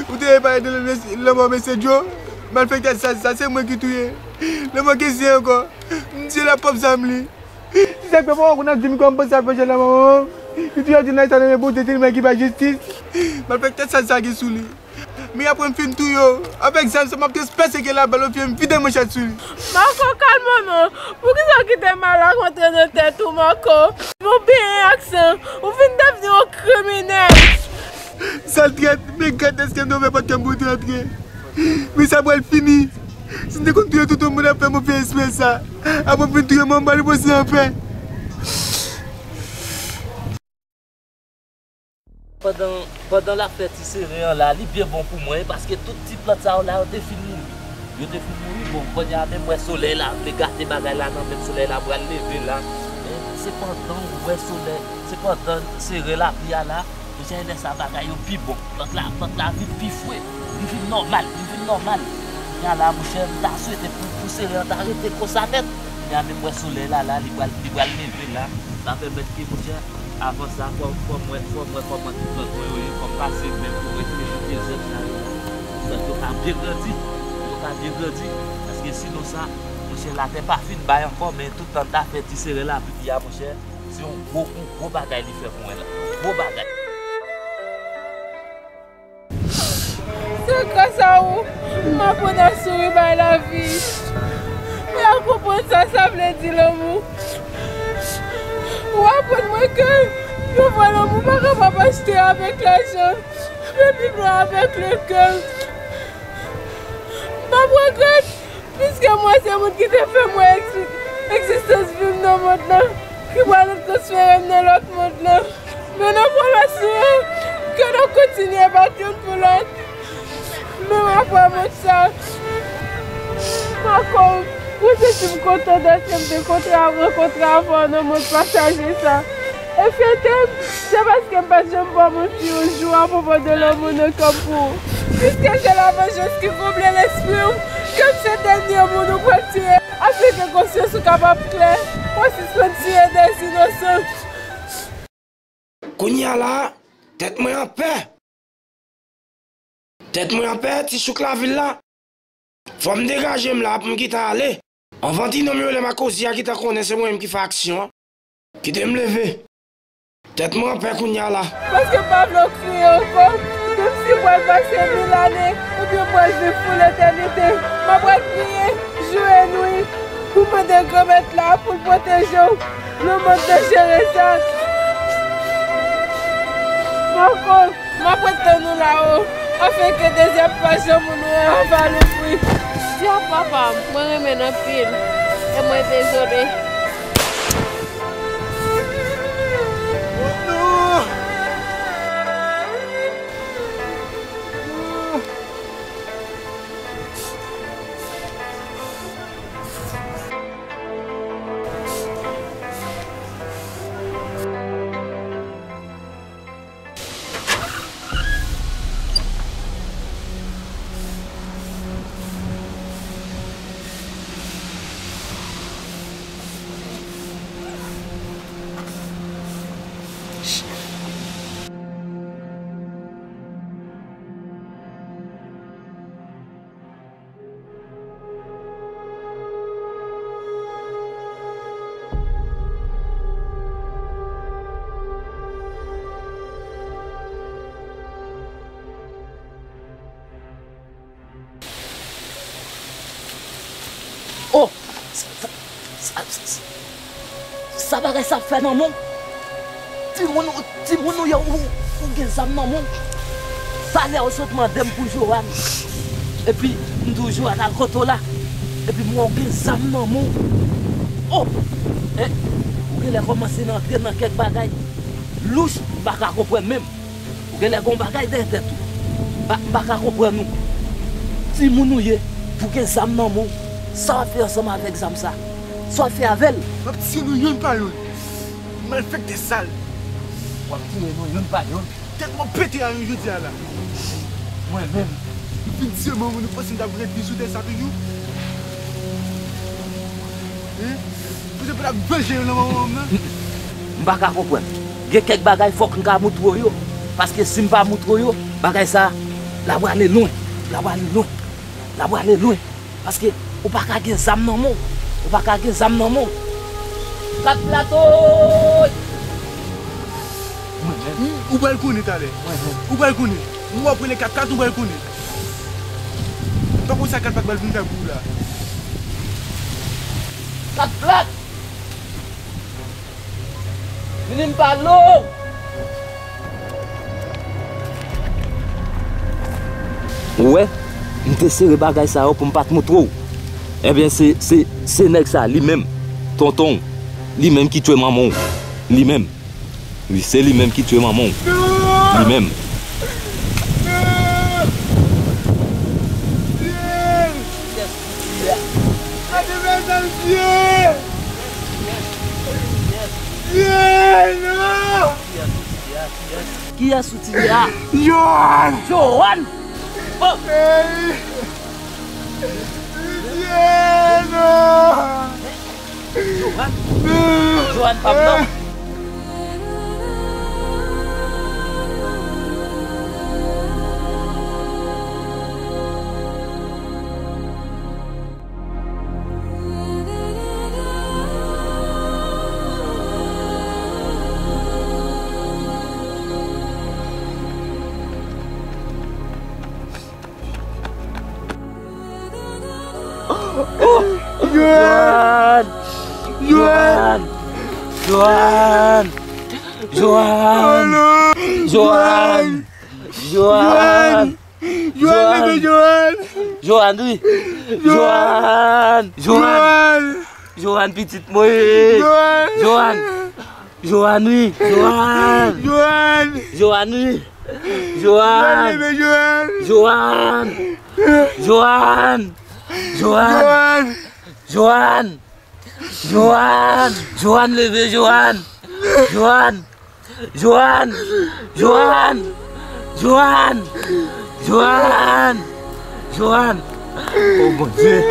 Ou te pale de lanmò mesye Joe. Malfektè sa, sa se mwen ki touye. Lanmò ki siyen ankò. M tiye l ak pwòp zam li. Se sa k fè papa w konn ap di m kòman m panse ap vanje lanmò manman m. Li toujou ap di m lage sa nan men Bondye, se li menm ki bay jistis. Malfektè sa, sa ki sou li. Men apre m fin touye w, avèk zam sa m ap transperse kè l a bal, oubyen m vide manchèt sou li. Marco, kalme w non. Poukisa w kite malak antre nan tèt ou, Marco? Ou byen aksan, ou vin devni yon kriminèl. Sal trèt, men gad èske m te ouvè pòt kè m pou w te antre. Men sa pral fini. Si m te konn touye tout moun ap fè m fè espre sa. Apre m fin touye manman m, m pral repoze anpè. Pandan, pandan l ap fè ti seren an la, li byen bon pou mwen, paske tout ti plant sa yo la, yo te fin mouri. Yo te fin mouri, bon, kounye a menm wè solèy la vle gate bagay la nan men m, solèy la pral leve la. Men se pandan w wè solèy, se pandan seren lapli a la, monchè, lè sa bagay yo pi bon. Plant la, plant la vin pi fre, li vin nòmal, li vin nòmal. Kounye a la, monchè, m ta swete pou, pou seren an ta rete konsa nèt. Kounye a menm wè solèy la, la, li pral, li pral leve la. Sa fè mèt ke, monchè, avan sa, fò, fò m wè, fò m wè kòman ti plant mwen yo ye, fò m pase men pou mwen touye tout vye zèb sa yo. Pou plant yo ka byen grandi, pou yo ka byen grandi. Paske sinon sa, monchè, latè pa fin bay ankò, men tout tan n ta fè ti seren lapli a, monchè, se yon gwo, yon gwo bagay li fè pou mwen la. Yon gwo bagay. Se gras a ou, m aprann a souri bay lavi. Di lanmou. Ou aprann mwen ke yon vrè lanmou pa kapab achte avèk lajan, men pi byen avèk le kè. M ap regrèt, piske mwen se moun ki te fè mwen egzi-, egzistans vi m nan mond lan, ki pral transfere m nan lòt mond lan. Men nan pwomès nou yo, ke n ap kontinye bat youn pou lòt. Menm apre mond sa, Marco, mwen santi m kontan dèske m te kontre, rankontre avè w nan mond pasaje sa. E fyète m, se paske m pa t janm pran yon jou apwopo de lanmou nan kè m pou ou. Piske se la vanjans ki konble lespri w, ke m se dènye moun ou pral tiye, afin ke konsyans ou kapab klè, pou w sispann tiye de inosan. Kounye a la, tèt mwen an pè. Tèt mwen an pè, ti chouk lavil la. Fò m degaje m la pou m kite ale. Anvan ti nonm yo rele m ak koze a kite konnen se mwen menm ki fè aksyon an. Kite m leve. Tèt mwen an pè kounye a la. Paske m pa vle w kriye ankò. Menm si pral pase mil ane, ebyen pral viv pou letènite. M ap pral kriye, jou e nwi, pou mande Granmèt la pou l pwoteje w nan mond danjere sa. Marco, m ap ret tann ou la o, afin ke dezyèm paj lanmou nou an va louvri. Dya papa m, mwen renmen n anpil, e mwen dezole. Oh! Sa, sa, sa, sa, sa bagay sa ap fè nan men w? Timoun, timoun ou ye, ou, ou gen zam nan men w. Talè ou sot mande m pou Johan. Epi m di w Johan al kote w la. Epi m wè w gen zam nan men w. Oh! Eh, ou genlè kòmanse nan antre nan kèk bagay louch, m pa ka konprann menm. Ou genlè gen yon bagay dèyè tèt ou. M pa, m pa ka konprann ou. Timoun ou ye, pou gen zam nan men w. Sa w ap fè ansanm avèk zam sa? Sa w ap fè avè l? M ap tiye nou youn pa youn. Malfektè sal. W ap tiye nou youn pa youn. Tèt mwen pete a jodi a la. Mwen menm. Ou fin tiye manman m, ou panse m t ap ret viv sou tè sa toujou? Hein? Ou panse pou t ap vanje yo nan manman m nan? M pa ka konprann. Gen kèk bagay fòk m ka moutre w yo. Paske si m pa moutre w yo, bagay sa, l ap prale lwen. L ap prale lwen. L ap prale lwen. Paske ou pa ka gen zam nan men w. Ou pa ka gen zam nan men w. Kat plato! Mwen menm. Ou pral konnen talè. Mwen menm. Ou pral konnen. Mwen ap rele kat kat, ou pral konnen. Tankou sa kat plat pral vin fè pou ou la. Kat plat! Vini m pale w! Ou wè, m te sere bagay sa yo pou m pa t moutre w. Ebyen, se, se, se nèg sa, li menm, tonton w, li menm ki tchwe manman w. Li menm. Wi, se li menm ki tchwe manman w. Li menm. Gade mezanmi, Dye! Dye, non! Kiyès ou tiye a? Johan! Johan! Oh! Hey! Dye, non! Johan. Johan pa m non. Oh, Johan! Johan! Johan! Johan! Johan! Johan! Johan, leve Johan! Johan, wi! Johan! Johan! Johan! Johan, pitit mwen! Johan! Johan! Johan, wi! Johan! Johan! Johan, wi! Johan! Johan, leve Johan! Johan! Johan! Johan! Johan! Johan! Johan! Johan, leve, Johan! Johan! Johan! Johan! Johan! Johan! Johan! O Bondye!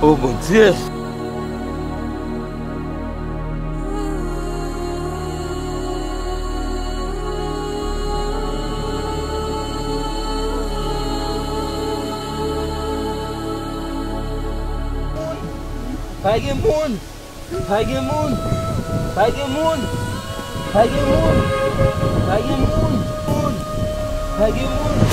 O Bondye! Pa gen moun! Pa gen moun! Pa gen moun! Pa gen moun! Pa gen moun! Pa gen moun!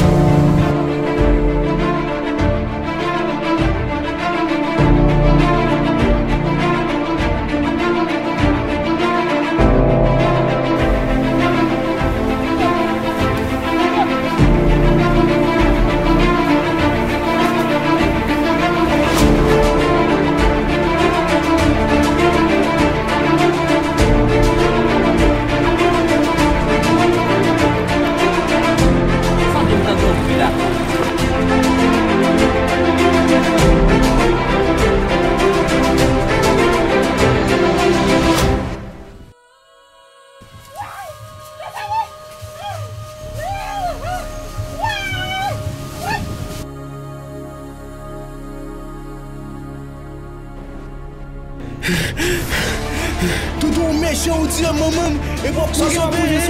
Toutou, ou mechan, ou tiye manman m, epi w ap kouri anpil, hein?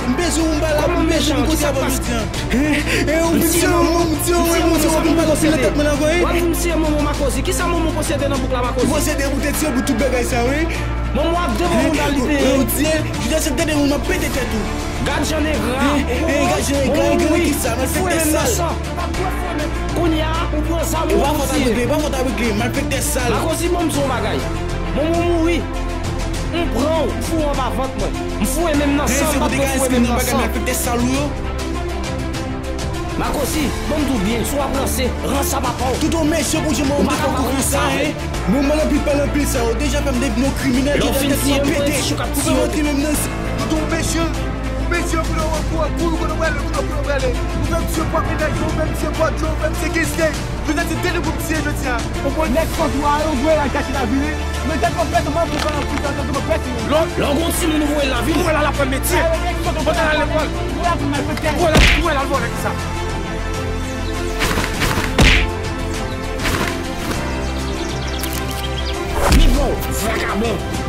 M bezwen w, m pa la pou mechan konsa, pa mechan. Hein? Hein, ou vin tiye manman m, ou tiye manman m, ou tiye manman m, ou pa konn pale nan tèt mwen ankò, hein? W ap vin tiye manman w, Makozi. Kisa manman w posede nan bouk la, Makozi? Ou posede pou te tiye pou tout bagay sa, wi. Manman w ap devan moun al li te ye. Ou tiye, jodi a se tande moun ap pete tèt ou. Gad jan negra, hein, hein, gad jan negra, ou mouri, ou foure menm nan san. Kounye a, ou pran zam ou pou tiye. E pa fòt avèk li, e pa fòt avèk li, malfektè sal. Makozi, ban m di w yon bagay. Manman w mouri. M pran w, m foure w anba vant mwen. M foure menm nan san, m pa t dwe foure menm nan san. Malfektè sal ou yo. Makozi, ban m di w byen, si w ap ranse, rans ap apa w. Toutou mechan pou jan manman m te fè w kouri sa, hein? Moun mal anpil pale anpil sa, ou deja fè m devni yon kriminèl, deja tèt mwen pete. Ou fè m antre menm nan. Toutou mechan, ou mechan pou nou wè kou an kou, kote w prale, kote w prale. Ou fè m tiye pwòp mennaj mwen, ou fè m tiye pwòp Djo, ou fè m tiye Kingsley. Jodi a se tande pou m tiye jodi a. Ou konn nèg kont ou a yo, voye l al chache lavi li. Men tèt mwen pete, mwen pou pran pou tèt mwen pete. Lè w gon timoun ou voye l lavi l. Ou wè l al aprann metye. Ou wè l al lekòl. Ou wè l al vòlè kisa. Nivo vakabon.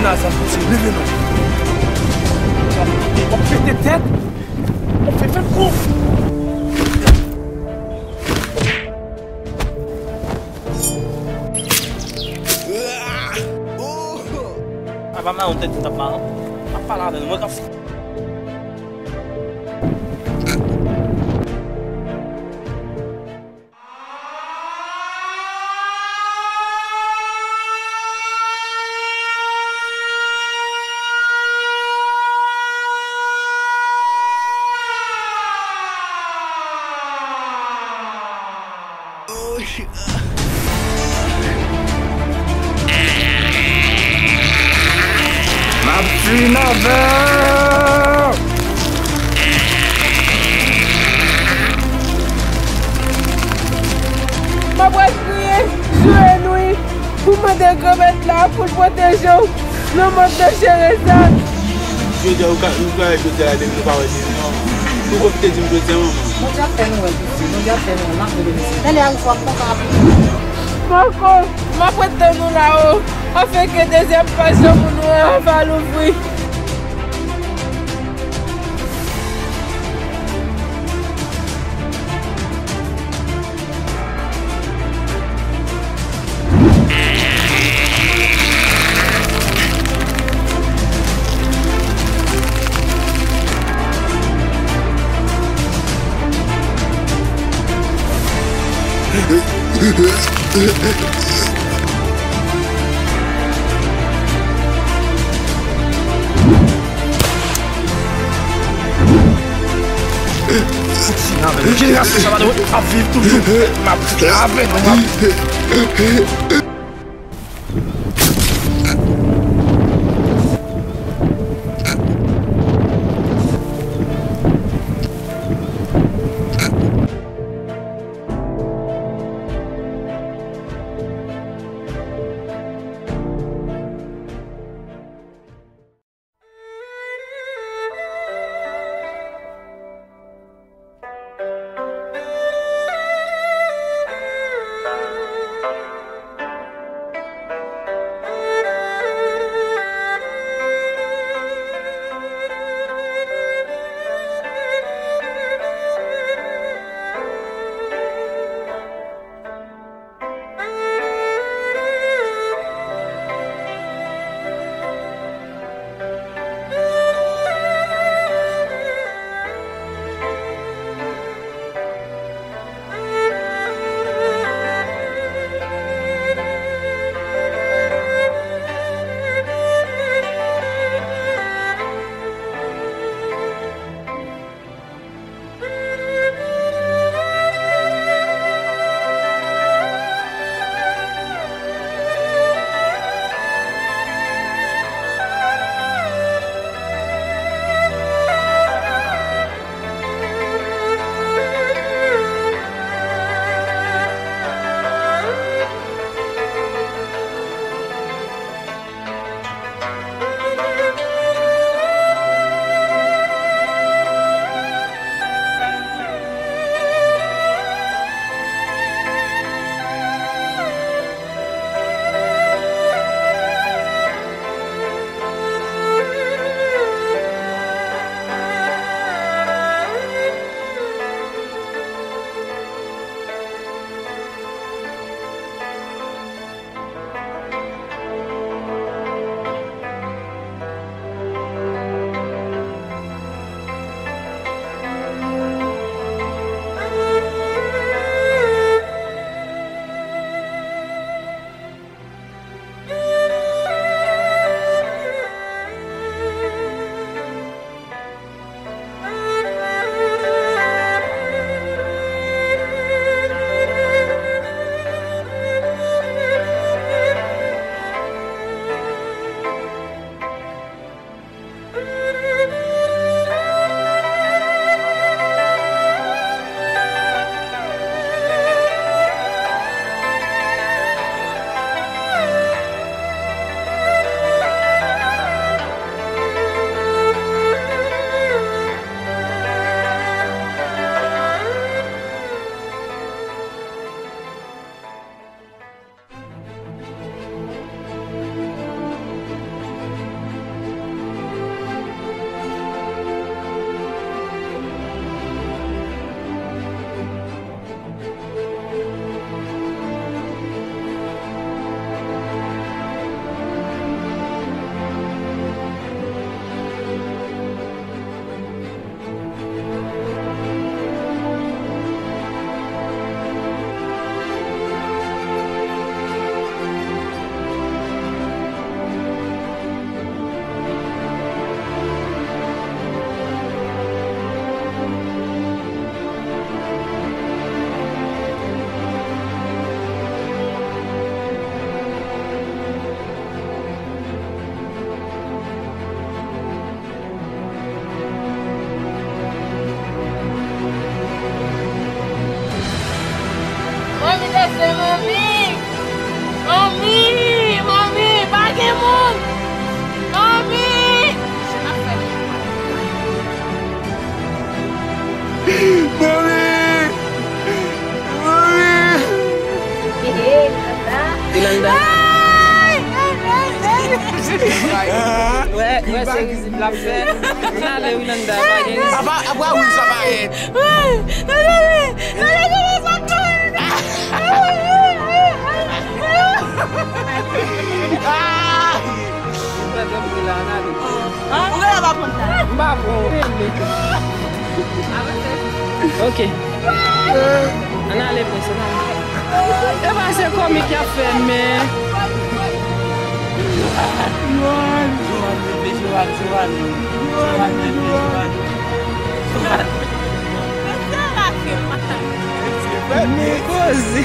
Azam, mesye, leve non. W ap pete tèt. W ap fè fè kou. Apa m la yon tèt ki t ap mal. M ap pale avè nou. Mwen ka M ap fin avè w! M ap respiye, joure nwi, pou mande Granmèt la pou l pwoteje w nan mond danjere sa. Jodi a, ou ka, ou ka wè jodi a la, depi nou pa wè demen an. Ou pwofite di m jodi a, manman. Bondye ap fè nou wè, piti. Bondye ap fè nou wè. M ap rele mesye. Tande a, ou fò ap kontan ap. Poko, m ap ret tann ou la o. Afenke dezyèm paj lanmou nou an va louvri. Jenerasyon sa pa dwe ap viv toujou. M ap trave nou, m ap Manmi! Manmi! Manmi! Pa gen moun! Manmi! Manmi! Manmi! Ilanda. Wè, wè, se rizib l ap fè. Ann ale, Ilanda, pa gen rizib. Apa, apa, wi, sa parèt. Ou pa t antre la, ann ale. Ou genlè pa konn sa. M pa pran w. Ok. Ann ale, prens, ann ale. E pa se komik y ap fè, men. Johan, Johan, leve, Johan, Johan. Johan, leve, Johan. Johan. Men koze.